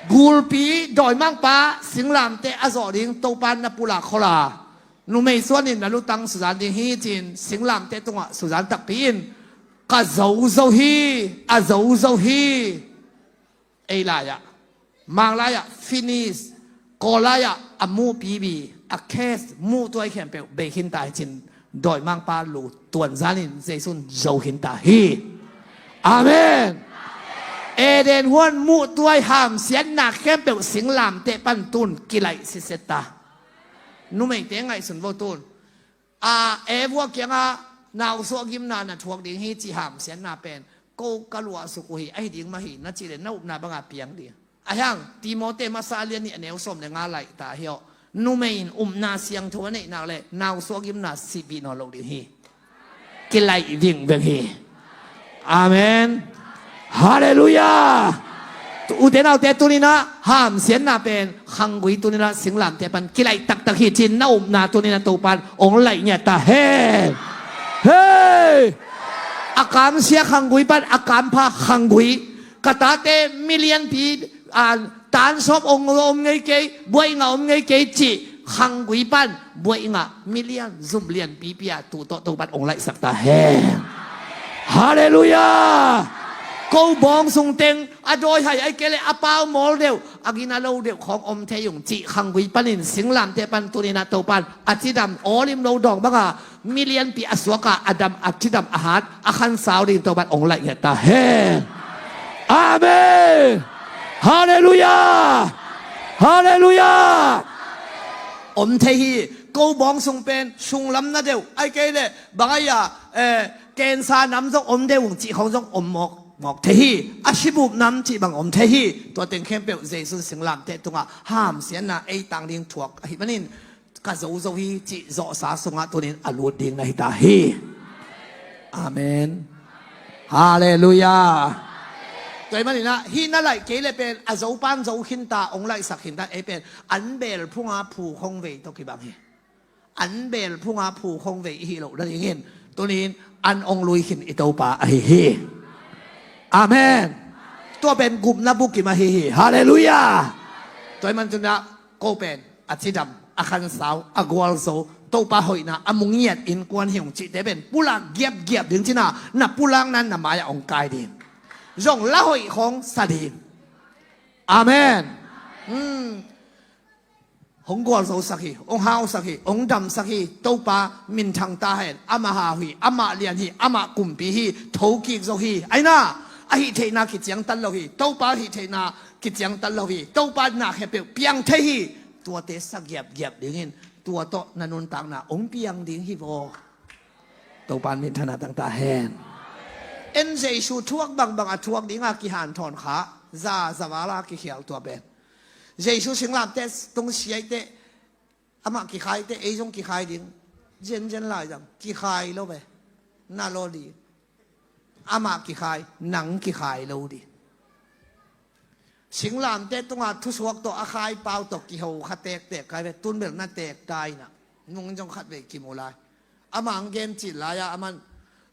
Gulpi dawimangpa singlamte a zawh ding Topa na pulak khol a numei suanin na lutang suzan ding hi cin singlamte tungah suzan takpi in ka zo zo hi. A zo zo hi. Ei lai-ah Mang lai-ah finish. Kawl lai-ah a muhpibi a case muhtuai khempeuh bei khinta hi cin dawimangpa lu tuanzanin Jesu'n zo khinta hi. Amen. Eden huan muhtuai hamsiatna khempeuh singlamte pan tun kilaih sisetta. Numeite ngaihsun vo tun. A, Eva kiangah nausuah gimna na thuak ding hi cih hamsiatna pen ko ka luahsuk uh hi ahi ding mah hi na cih le na upna banga piang ding. Ahiang Timote masa a lian nih a neu sawm le nga laihta hi aw. Numei in upna siangtho a neihnak le nausuah gimna sihpih nawn lo ding hi. Kilaih vingveng hi. Amen. Halleluiah. Ute naute tuninah hamsiatna pen khanggui tuninah singlamte pan kilaih taktak hi cin na upna tuninah Topan ong laih ngiat ta hen. Hei! A kamsia khanggui pan a kampha khanggui ka tate milianpi tansawp ong om ngei kei buainga om ngei kei cih khanggui pan buainga milian zumlian pipia tu tawh Topan ong laihsak ta hen. Halleluiah. Ko bawng sung teng a dawihai, ahih kei leh a pau mawl deuh, a gina lo deuh khawng om thei ung cih khanggui panin singlamteh pan tuni-in ah Topa'n a cidam, awlim lo dawng banga mi lianpi a suak a, a dam, a cidam a hat a khansau ding Topa'n hong laih ngiat ta hen. Amen. Halleluiah. Halleluiah. Om thei hi. Ko bawng sung pen sunglam na deuh, ahih kei leh bang a hia, eh, cancer nam zong om deuh ung cih khawng zong om mawk mawk thei hi. A sibup nam cih bang om thei hi. Tua teng khempeuh Jesu singlamteh tungah hamsiatna ei tang ding thuak ahih manin, ka zo zo hi cih zawhsa sungah tuni-in a lut ding na hi ta hi. Amen. Halleluiah. Tua ahih manin ah hih na laih kei leh pen a zo pan zo khin ta, hong laihsak khin ta, ei pen an beel phunga phu khawng vei tawh kibang hi. An beel phunga phu khawng vei i hih loh nadingin tuni-in an hong lui khin i Topa ahi hi. Amen. Tua pen gupna bukim ahi hi. Halleluiah. Tua ahih manin tuni-in ah ko pen a cidam, a khansau, a gualzo, Topa hoihna a mu ngiat innkuan hi ung cihte pen pulak giapgiap ding, ci-in ah na pulakna in na mai-ah hong kai ding. Zong la hoih khawng sa ding. Amen. Hmm. Hong gualzosak hi, hong hausak hi, hong damsak hi. Topa minthang ta hen. Amah hau hi, amah lian hi, amah kumpi hi, thokik zo hi. Ahi-in ah a hih theihna kiciangtan lo hi. Topa hih theihna kiciangtan lo hi. Topa in na khempeuh piang thei hi. Tuate sa giapgiap dingin tua tawh na nuntakna hong piang ding hi vaw. Topa in minthanna tang ta hen. En, Jesu thuak bangbang a thuak dinga kihanthawn kha, za za vala kikhial tua pen. Jesu singlamteh tung siaite, amah kikhaite, ei zong kikhai ding. Zenzen lai zang kikhai lo ve. Na lo ding. Amah kikhai, nang kikhai lo ding. Singlamteh tunga thusuak tawh a khai pau tawh kiho kha tektek kai ve, tun bel na tek ta in ah. Nung in zong khatvei kimu lai. Amah ang gen cih lai-a aman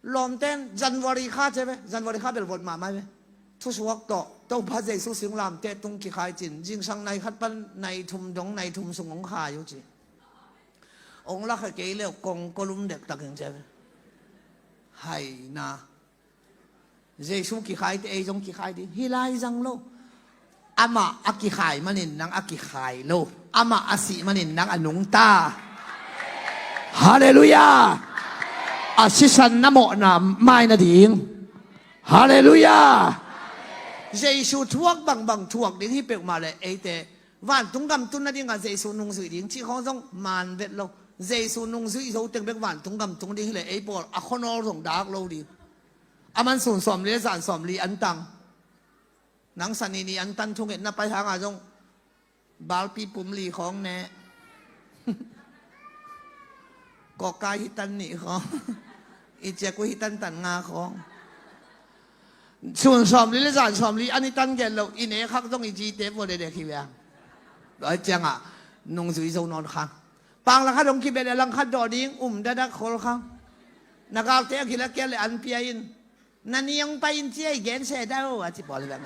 lawmten January kha ci ve, January kha bel vot mahmah ve. Thusuak tawh Topa Jesu singlamteh tung kikhai cin, zingsang nai khat pan nai thum dong, nai thum sung hong khai uh ci. Hong lakhia kei leh kong kolum dektak ing ci ve. Haina. Jesu kikhaite ei zong kikhai ding hi lai zang lo. Amah a kikhai manin nang a kikhai lo. Amah a sih manin nang a nungta. Halleluiah. A sisan na mawhna mai nading. Halleluiah. Jesu thuak bangbang thuak ding hi peuhmah leh eite vantung gam tun nadingah Jesu nungzuih ding cih khawng zong man vet lo. Jesu nungzuih zo teng bek vantung gam tung ding hileh ei pawl a khuanawl zong dak lo ding. Aman sun sawmli le zan sawmli an tang. Nang sani ni an tan thungetna pai hanga zong balpi pum li khawng ne. Kawkkai hi tan nih khawng. I ciak uh hi tan tan nga khawng. Sun sawmli le zan sawmli an i tan gen lo, i ne khak zong i zite vua dekdek hi veng. Tua ciangah nungzui zo nawn khang. Pang langkhat hong kibet le langkhat dawh ding um dadak khol khang. Na galte a gila kial le an pia in. Na niang pai in cia i gen se dau a ci pawl hi veng.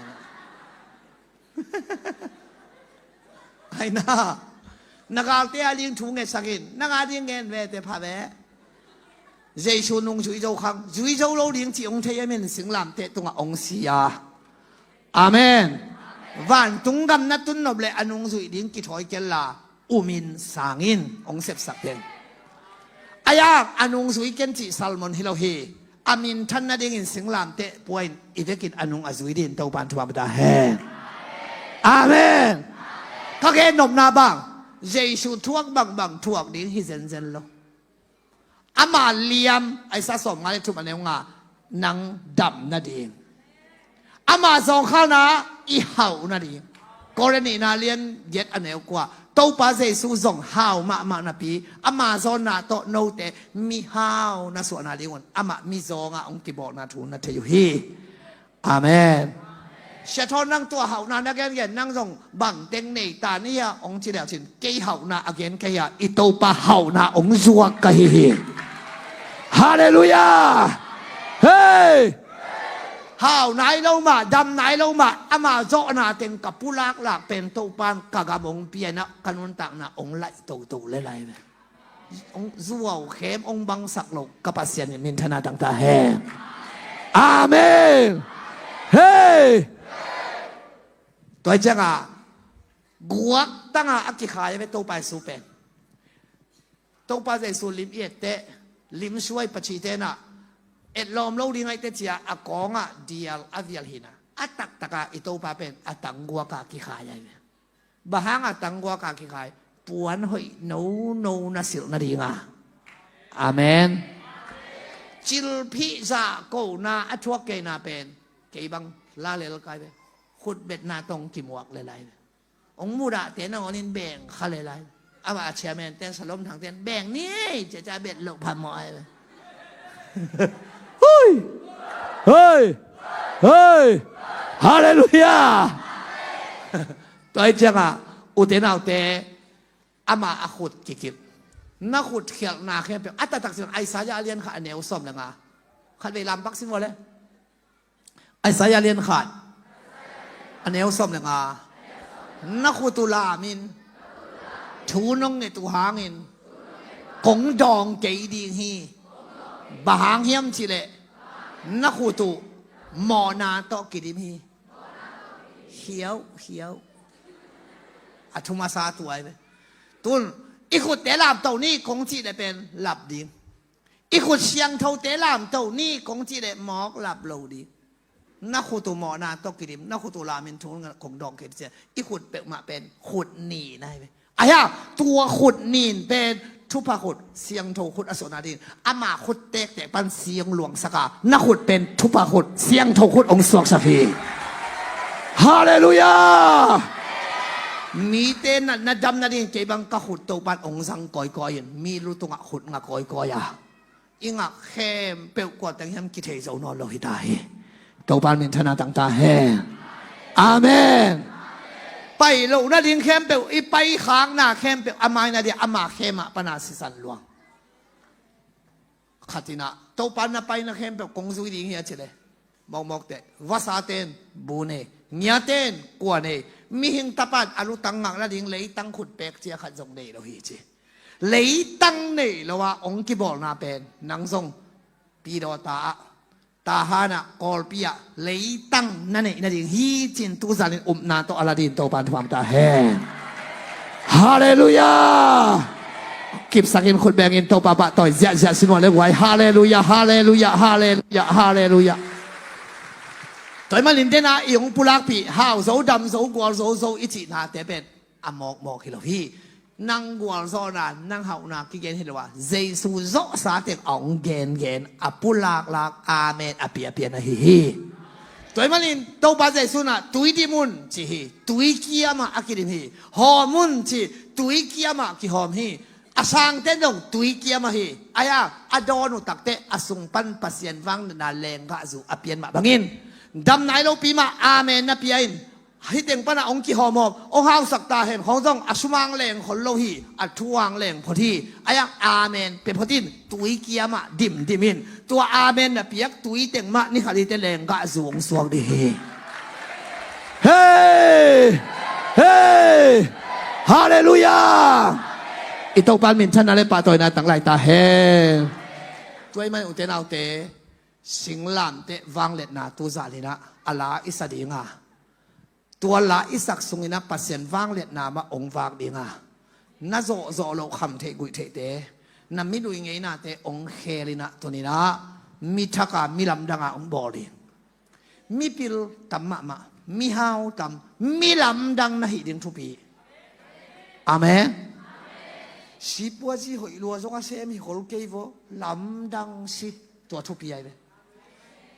Ai na. Na galte a ding thu ngetsak in, nang a ding ngen ve te pha ve. Jesu nung zui zo khang, zui zo lo ding ci hong thei a min singlamteh tungah hong si a. Amen. Vantung gam na tun nop le a nung zui ding kithawi kella umin sangin hong sepsak den. A yang a nung zui ken cih sermon hi lo hi. A minthan nadingin singlamteh pua in i vekin a nung a zui din Topan thupha pia ta hen. Amen. Ka gen nopna bang, Jesu thuak bangbang thuak ding hi zenzen lo. Ama liam, Isaiah sawmnga le thum a neu nga, nang dam nading. Ama zawngkhalna i hauh nading. Korin nihna lian giat a neu kua. Topa Jesu zong hau mahmah napi, ama zawnna tawh note mihau na suah nadingun amah mizawngah hong kibawlna thu na thei uh hi. Amen. Sia Thawn, nang tua hauhna na gengen, nang zong bangteng nei ta ni hia hong ci leucin, kei hauhna a gen kei a, i Topa hauhna hong zuak ka hi hi. Halleluiah. Hei. Hau nai lo mah, dam nai lo mah, ama zawhna teng ka pulaklak pen Topan ka gam hong pianah ka nuntakna hong laih toto le lai ve. Hong zuau khem hong bangsak lo ka Pasian in minthanna tang ta hen. Amen. Hei! Tua hi ciangah guak tangah a kikhai a ve Topa Jesu pen. Topa Jesu lim i etteh, lim suai pachite nah etlawm lo ding aite cia a kawngah dial a vial hinah a taktakah i Topa pen a tangguakah kikhai a ve. Bang hangah tangguakah kikhai? Puan hoih nono na silh nadinga. Amen. Cilphih zahkona a thuak keina pen kei bang lalel kai ve. Khutbetna tong kimuak lelai ve. Ong mudahte nangawnin beng kha lelai. Amah a chairman ten salom thang ten beng ni, ciacia bet loh phamawh ai ve. Hui! Hei! Hei! Halleluiah! Tua hi ciangah ute naute, amah a khut kikip, na khut khialhna khempeuh a taktak sin Isaiah a lian khat a neu sawm le nga. Khat vei lampak sin vua le. Isaiah lian khat a neu sawm le nga. Na khut uh lamin thu nong nget uh hangin kong dawng kei ding hi. Bang hang hiam cihleh na khut uh mawhna tawh kidim hi. Hiau hiau. A thu masa tu ai ve. Tun i khutte lamto ni kong cih le pen lap ding. I khut siangthote lamto ni kong cih le mawk lap lo ding. Na khut uh mawhna tawh kidim, na khut uh lamin thu nong nget uh hangin kong dawng kei ding ci. I khut peuhmah pen khut nin ai ve. Ahi a, tua khut nin pen thupha khut, siangtho khut a suahna ding. Ama khut tektek pan siang luangsak a, na khut pen thupha khut, siangtho khut hong suaksak hi. Halleluiah! Mite natna dam nading kei bang ka khut Topan hong zang kawikawi in, mi lu tungah khut nga kawikawi a, i ngak khempeuh kua teng hiam kithei zo nawn lo hi ta hi. Topan minthanna tang ta hen. Amen. Pai loh nading khempeuh, i paikhakna khempeuh a mai nading ama khe mah pana sisan luang. Khatinah Topan na paina khempeuh kong zui ding hi a cih le, mawkmawk teh, vasaten bu nei, ngiaten kua nei, mihing tapan a lutang ngak nading leitang khut pek cia khat zong nei lo hi ci. Leitang nei lo a hong kibawlna pen nang zong Pidawta ah, Tahan ah, Kawlpi ah leitang na neih nading hi cin tuzanin upna tawh a la ding Topan thupha ta hen. Halleluiah. Kipsakin khut bengin Topa pahtawi ziahziah sin uh a le guai. Halleluiah, halleluiah, halleluiah, halleluiah. Tua ahih manin dena i hong pulakpih hau zo, dam zo, gual zo, zo i cihnate pen a mawkmawk hi lo hi. Nang gualzawhna, nang hauhna kigen hi lo a, Jesu zawhsa teng a hong gengen, a pulaklak, amen a piapia na hi hi. Tua ahih manin Topa Jesu nah tui dim un ci hi. Tui kiamah a kidim hi. Hawm un ci, tui kiamah kihawm hi. A sangten dong tui kiamah hi. Ahi a, a dawn uh takteh a sung pan Pasian vangliatna lenggahzu a pian mah bangin, dam nai lopi mah amen na pia in, hih teng panah hong kihawmhawm, hong hausak ta hen, khawng zong a sumang leng khol lo hi, a thuang leng phot hi. Ahi a, amen pia phot in, tui kiamah dimdim in, tua amen na piak tui teng mah ni khat hi teh lenggahzu hong suak ding hi. Hei! Hei! Halleluiah! I Topan minthanna le pahtawina tang lai ta hen. Tua ahih manin ute naute, singlamteh vangliatna tuzan inah a la i sa dinga, tua la i sak sunginah Pasian vangliatna mah hong vak dinga, na zawhzawh loh khamtheih guihtheihte, na minui ngeinate hong khelinah tuninah mi thaka mi lamdanga hong bawl ding. Mipil tam mahmah, mihau tam, mi lamdang na hih ding thupi. Amen. Sipuazi hoih lua zong a sem hi khol kei vaw, lamdang si, tua thupi ai ve.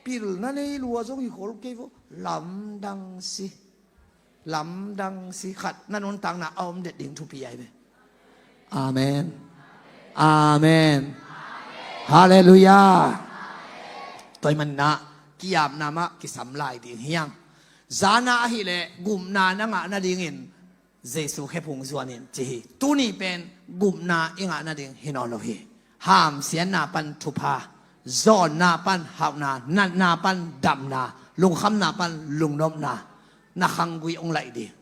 Pilna nei lua zong hi khol kei vaw, lamdang si. Lamdang si, khat na nuntakna a om det ding thupi ai ve. Amen. Amen. Halleluiah. Tua ahih maninah kiapna mah kisam lai ding hi hang. Zana ahileh gupna na ngah nadingin Jesu khephung zuan in ci hi. Tuni pen gupna i ngah nading hi nawn lo hi. Hamsiatna pan thupha, zawnna pan hauhna, natna pan damna, lungkhamna pan lungnopna, na khanggui hong laih ding.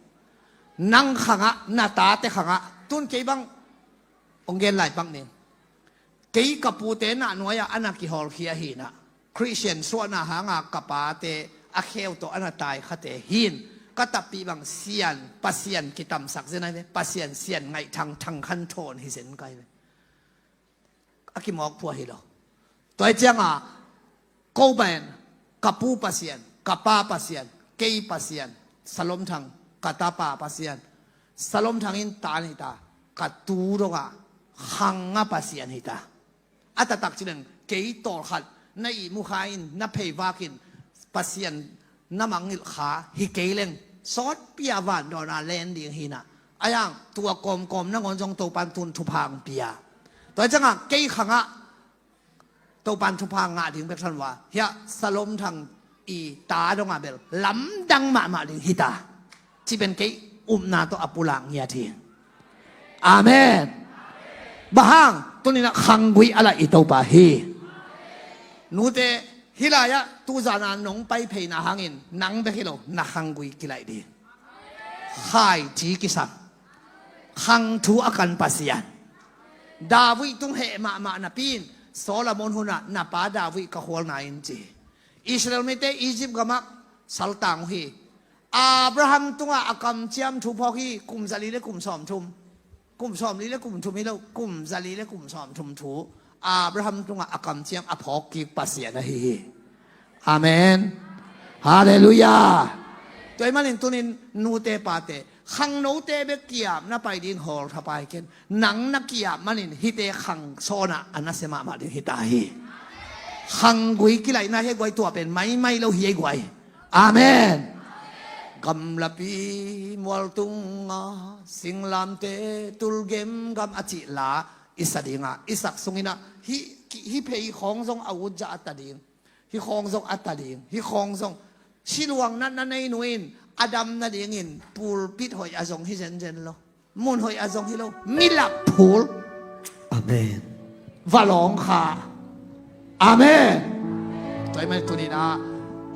Nang khangah, na tate khangah, tun kei bang hong gen lai pak ning. Kei ka pute nah nuai-ah a na kihawlkhia hinah, Khristian suahna hanga ka pate a kheu tawh a na tai khate hi in, ka tappih bang sian, Pasian kitamsak zen ahi ve, Pasian sian ngaih thang thang khan thawn hi zen ka hi ve. A kimawk phua hi lo. Tua hi cianga ko pen ka pu Pasian, ka pa Pasian, kei Pasian, Salom Thang ka tapa Pasian, Salom Thang in ta ni ta, ka tu dongah khanga Pasian hi ta. A taktak ci leng kei tawlkhat na ihmu kha in, na phei vak in, Pasian na mangngilh kha hi kei leng sawtpi a vandawn a len ding hi na. A yang tua kawmkawm nangawn zong Topan tun thupha hong pia. Tua hi cianga kei khangah Topan thupha ngah ding bek than uh a, hiah Salom Thang i ta dongah bel lamdang mahmah ding hi ta. Ci pen kei upna tawh a pulak ngiat hi. Amen. Bang hang? Tuninah khanggui a laih i Topa hi. Nute, hih lai-ah tuzana nong pai pheina hangin nang bek hi lo, na khanggui kilaih ding. Khaici kisam, khang thu a kan Pasian. David tung heh mahmah napi in Solomon hunah na pa David ka khualna in ci. Israel mite Egypt gamah saltang uh hi. Abraham tungah a kamciam thu phawk hi, kum zali le kum sawmthum. Kum sawmli le kum thum hi lo, kum zali le kum sawmthum thu Abraham tungah a kamciam a phawk kik Pasian ahi hi. Amen. Halleluiah. Tua ahih manin tunin nute pate, khangnote bek kiapna pai ding hawl thapai ken. Nang na kiap manin hihte khang sawnah a nasia mahmah ding hi ta hi. Khanggui kilaihna hi guai, tua pen maimai lo hi guai. Amen. Gamlapi mualtunga singlamte tulgem gam a cih la i sa dinga, i sak sunginah hih, hih phei khawng zong a utzah a ta ding. Hih khawng zong a ta ding. Hih khawng zong siluang natna nei nu in a dam nadingin pulpit hoih a zong hi zenzen lo. Mun hoih a zong hi lo. Milak phul. Amen. Va lawng kha. Amen. Tua ahih manin tuninah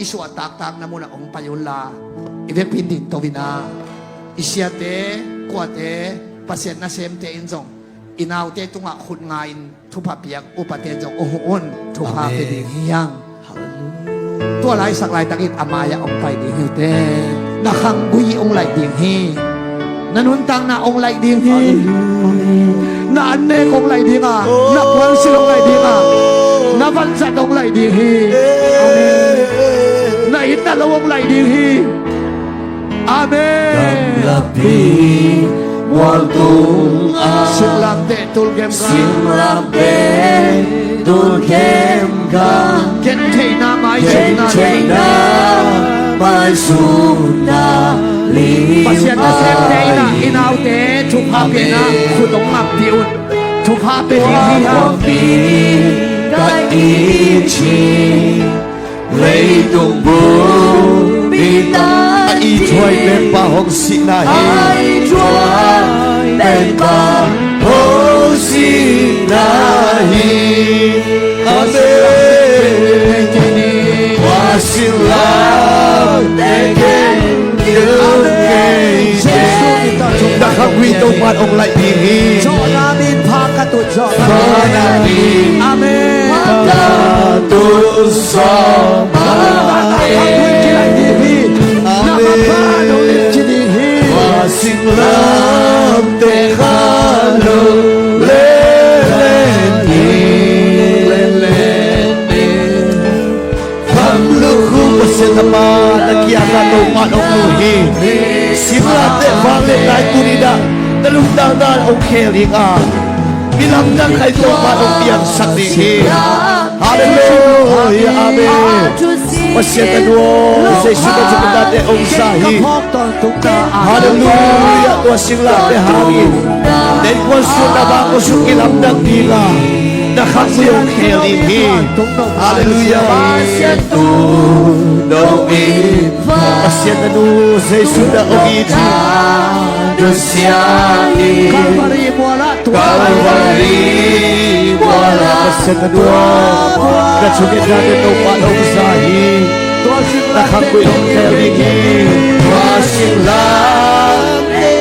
i suah taktakna munah hong pai unla, i vekpi in dingto inah i siate, kuate, Pasian nasemte in zong i naute tungah khut nga-in thupha piak upate zong uh huh un. Thupha pia ding hi hang. Tua laisak laitakin a mai-ah hong pai ding hi uh teh. Na khanggui hong laih ding hi. Na nuntakna hong laih ding hi. Na annek hong laih ding a, na puansilh hong laih ding a, na vanzat hong laih ding hi. Na it na lo hong laih ding hi. Amen. Gamlapi mualtunga singlamte tulgem gam. Singlamte tulgem gam. Gentheihna maizumna. Gentheihna maizumna lim. Pasian nasemte inah i naute thupha piakna khut hong ngakpih un. Thupha pia ding hi hang. Ka it hi. Leitung buppi a ithuai lempa hong sihna hi. A ithuai lempa hong sihna hi. Amen. Tua singlamteh khempeuh na khanggui Topa'n hong laih ding hi. Zawhna min pha ka tut zawhna. Zawhna min. Amen. Ka tut zawhna. Amen. Tua singlamteh kha lo lele ni, lele ni. Khamluk khu Pasian tapa na kiangah Topa'n hong mu hi. Singlamteh vang le nai tuni dah na lungdamna hong khel ding a, mi lamdang khat Topa'n hong piangsak ding hi. Halleluiah. Amen. Pasian na nuam, Jesu na zumite hong za hi. Halleluiah. Tua singlamteh hangin na innkuan sung, na vang khua sung kilamdang ding a, na khanggui hong khel ding hi. Halleluiah. Pasian thu dong in, Pasian na nu Jesu na hong it hi. Kalvari mualah, Kalvari mualah Pasian na nuam, na thungetnate Topa'n hong za hi. Na khanggui hong khel ding hi. Tua singlamteh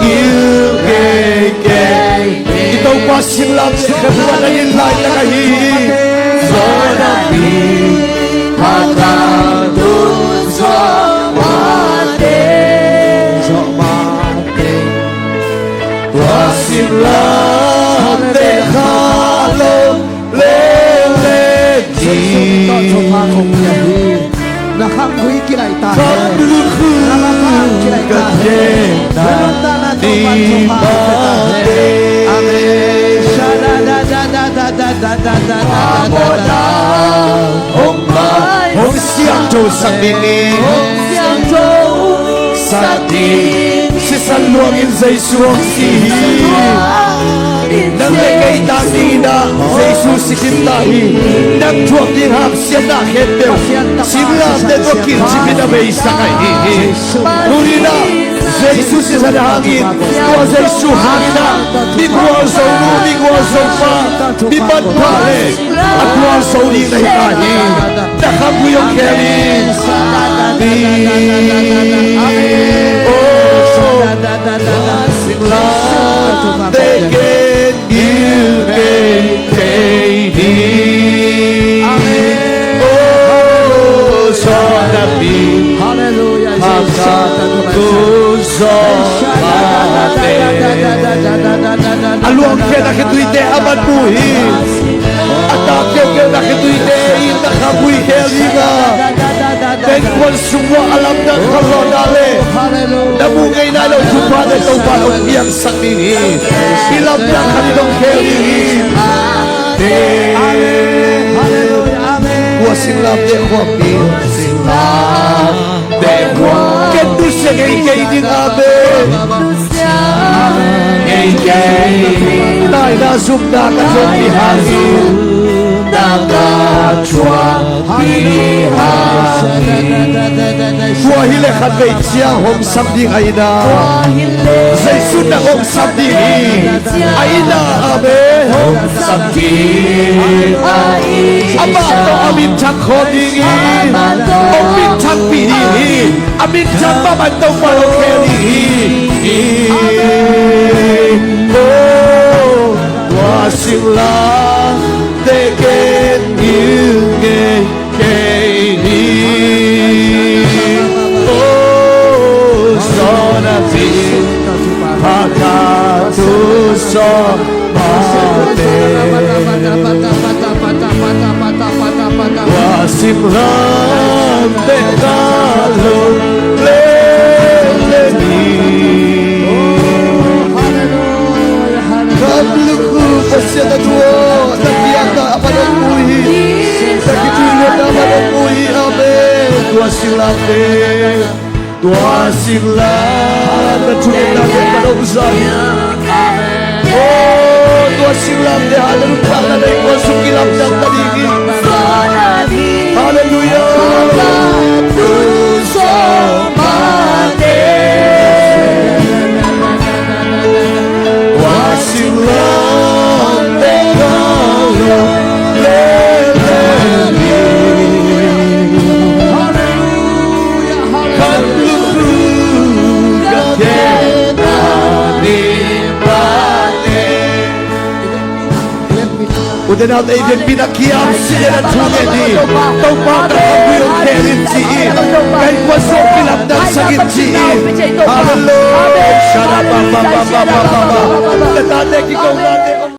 gil keikei. I Topa singlamteh kha buan a in laitak ahi hi. Zawhna min pha ka tut Amen. Hong siangtho sak ding hi. Sisan luangin Jesu hong si hi. Nang le kei tang dingin ah Jesu si khin ta hi. Nang thuak ding hamsiatna khempeuh singlamteh tawh kici in a beisak ahi hi. Tuni-in ah Jesu sisan hangin tua Jesu hangin ah mi gualzo nu, mi gualzo pa, mi manpha le a gualzo ding na hi ta hi. Na khamgui hong khel in. Amen. Oh, singlamteh ken gil ngei kei ni. Amen. Oh, zawn a pi. Hallelujah. Hakha tu zawn mate. A luang khempeuh a khituite a man mu hi. A tak khempeuh a khituite in na khamgui khel ding a. Tua innkuan sung uah a lamdang khat lawhna le na muh ngei nai lo thupha le Topa hong piangsak ding hi. I lamdang khat in hong khel ding hi. Amen. Hallelujah. Amen. Tua singlamteh khuapi. Singlamteh khuapi. Ken nusia ngei kei ding. Amen. Ngei kei. Taina zumna ka thuak hi hang hi. Zumna ka thuak hi hang hi. Tua hi leh khatvei ciang hong sam ding a inn ah. Jesu nang hong sam ding hi. A inn ah, amen. Hong sam ding a inn. Amah tawh a minthang khawm ding hi. Hong minthangpih ding hi. A minthang mahmah in Topa hong khel ding hi. Oh, tua singlamteh ken gil ngei kei ni. Oh, zawn a pi. Hakha tu zawn mate. Tua singlamteh ka lawm lel ni. Hallelujah, hallelujah. Kam lukhu Pasian a thu aw, na piakna a man hong mu hi. Na kithuliatna a man hong mu hi. Amen. Tua singlamteh. Tua singlamteh thungetna tawh ka dong zang. Oh, tua singlamteh hallelujah, na innkuan sung kilamdang ta ding hi. Hallelujah. Tua singlamteh ka lawm lel ni. Hallelujah. Kan lukhu ka khemna ni mate. U te nau te, i biakpiakna kiang sih in a thu ngen ni. Topa, ka khamgui hong khel in ci in. Ka innkuan sung kilamdangsak in ci in. Hallelujah. Shada ba ba ba ba ba ba ba. Ka tate kikona te.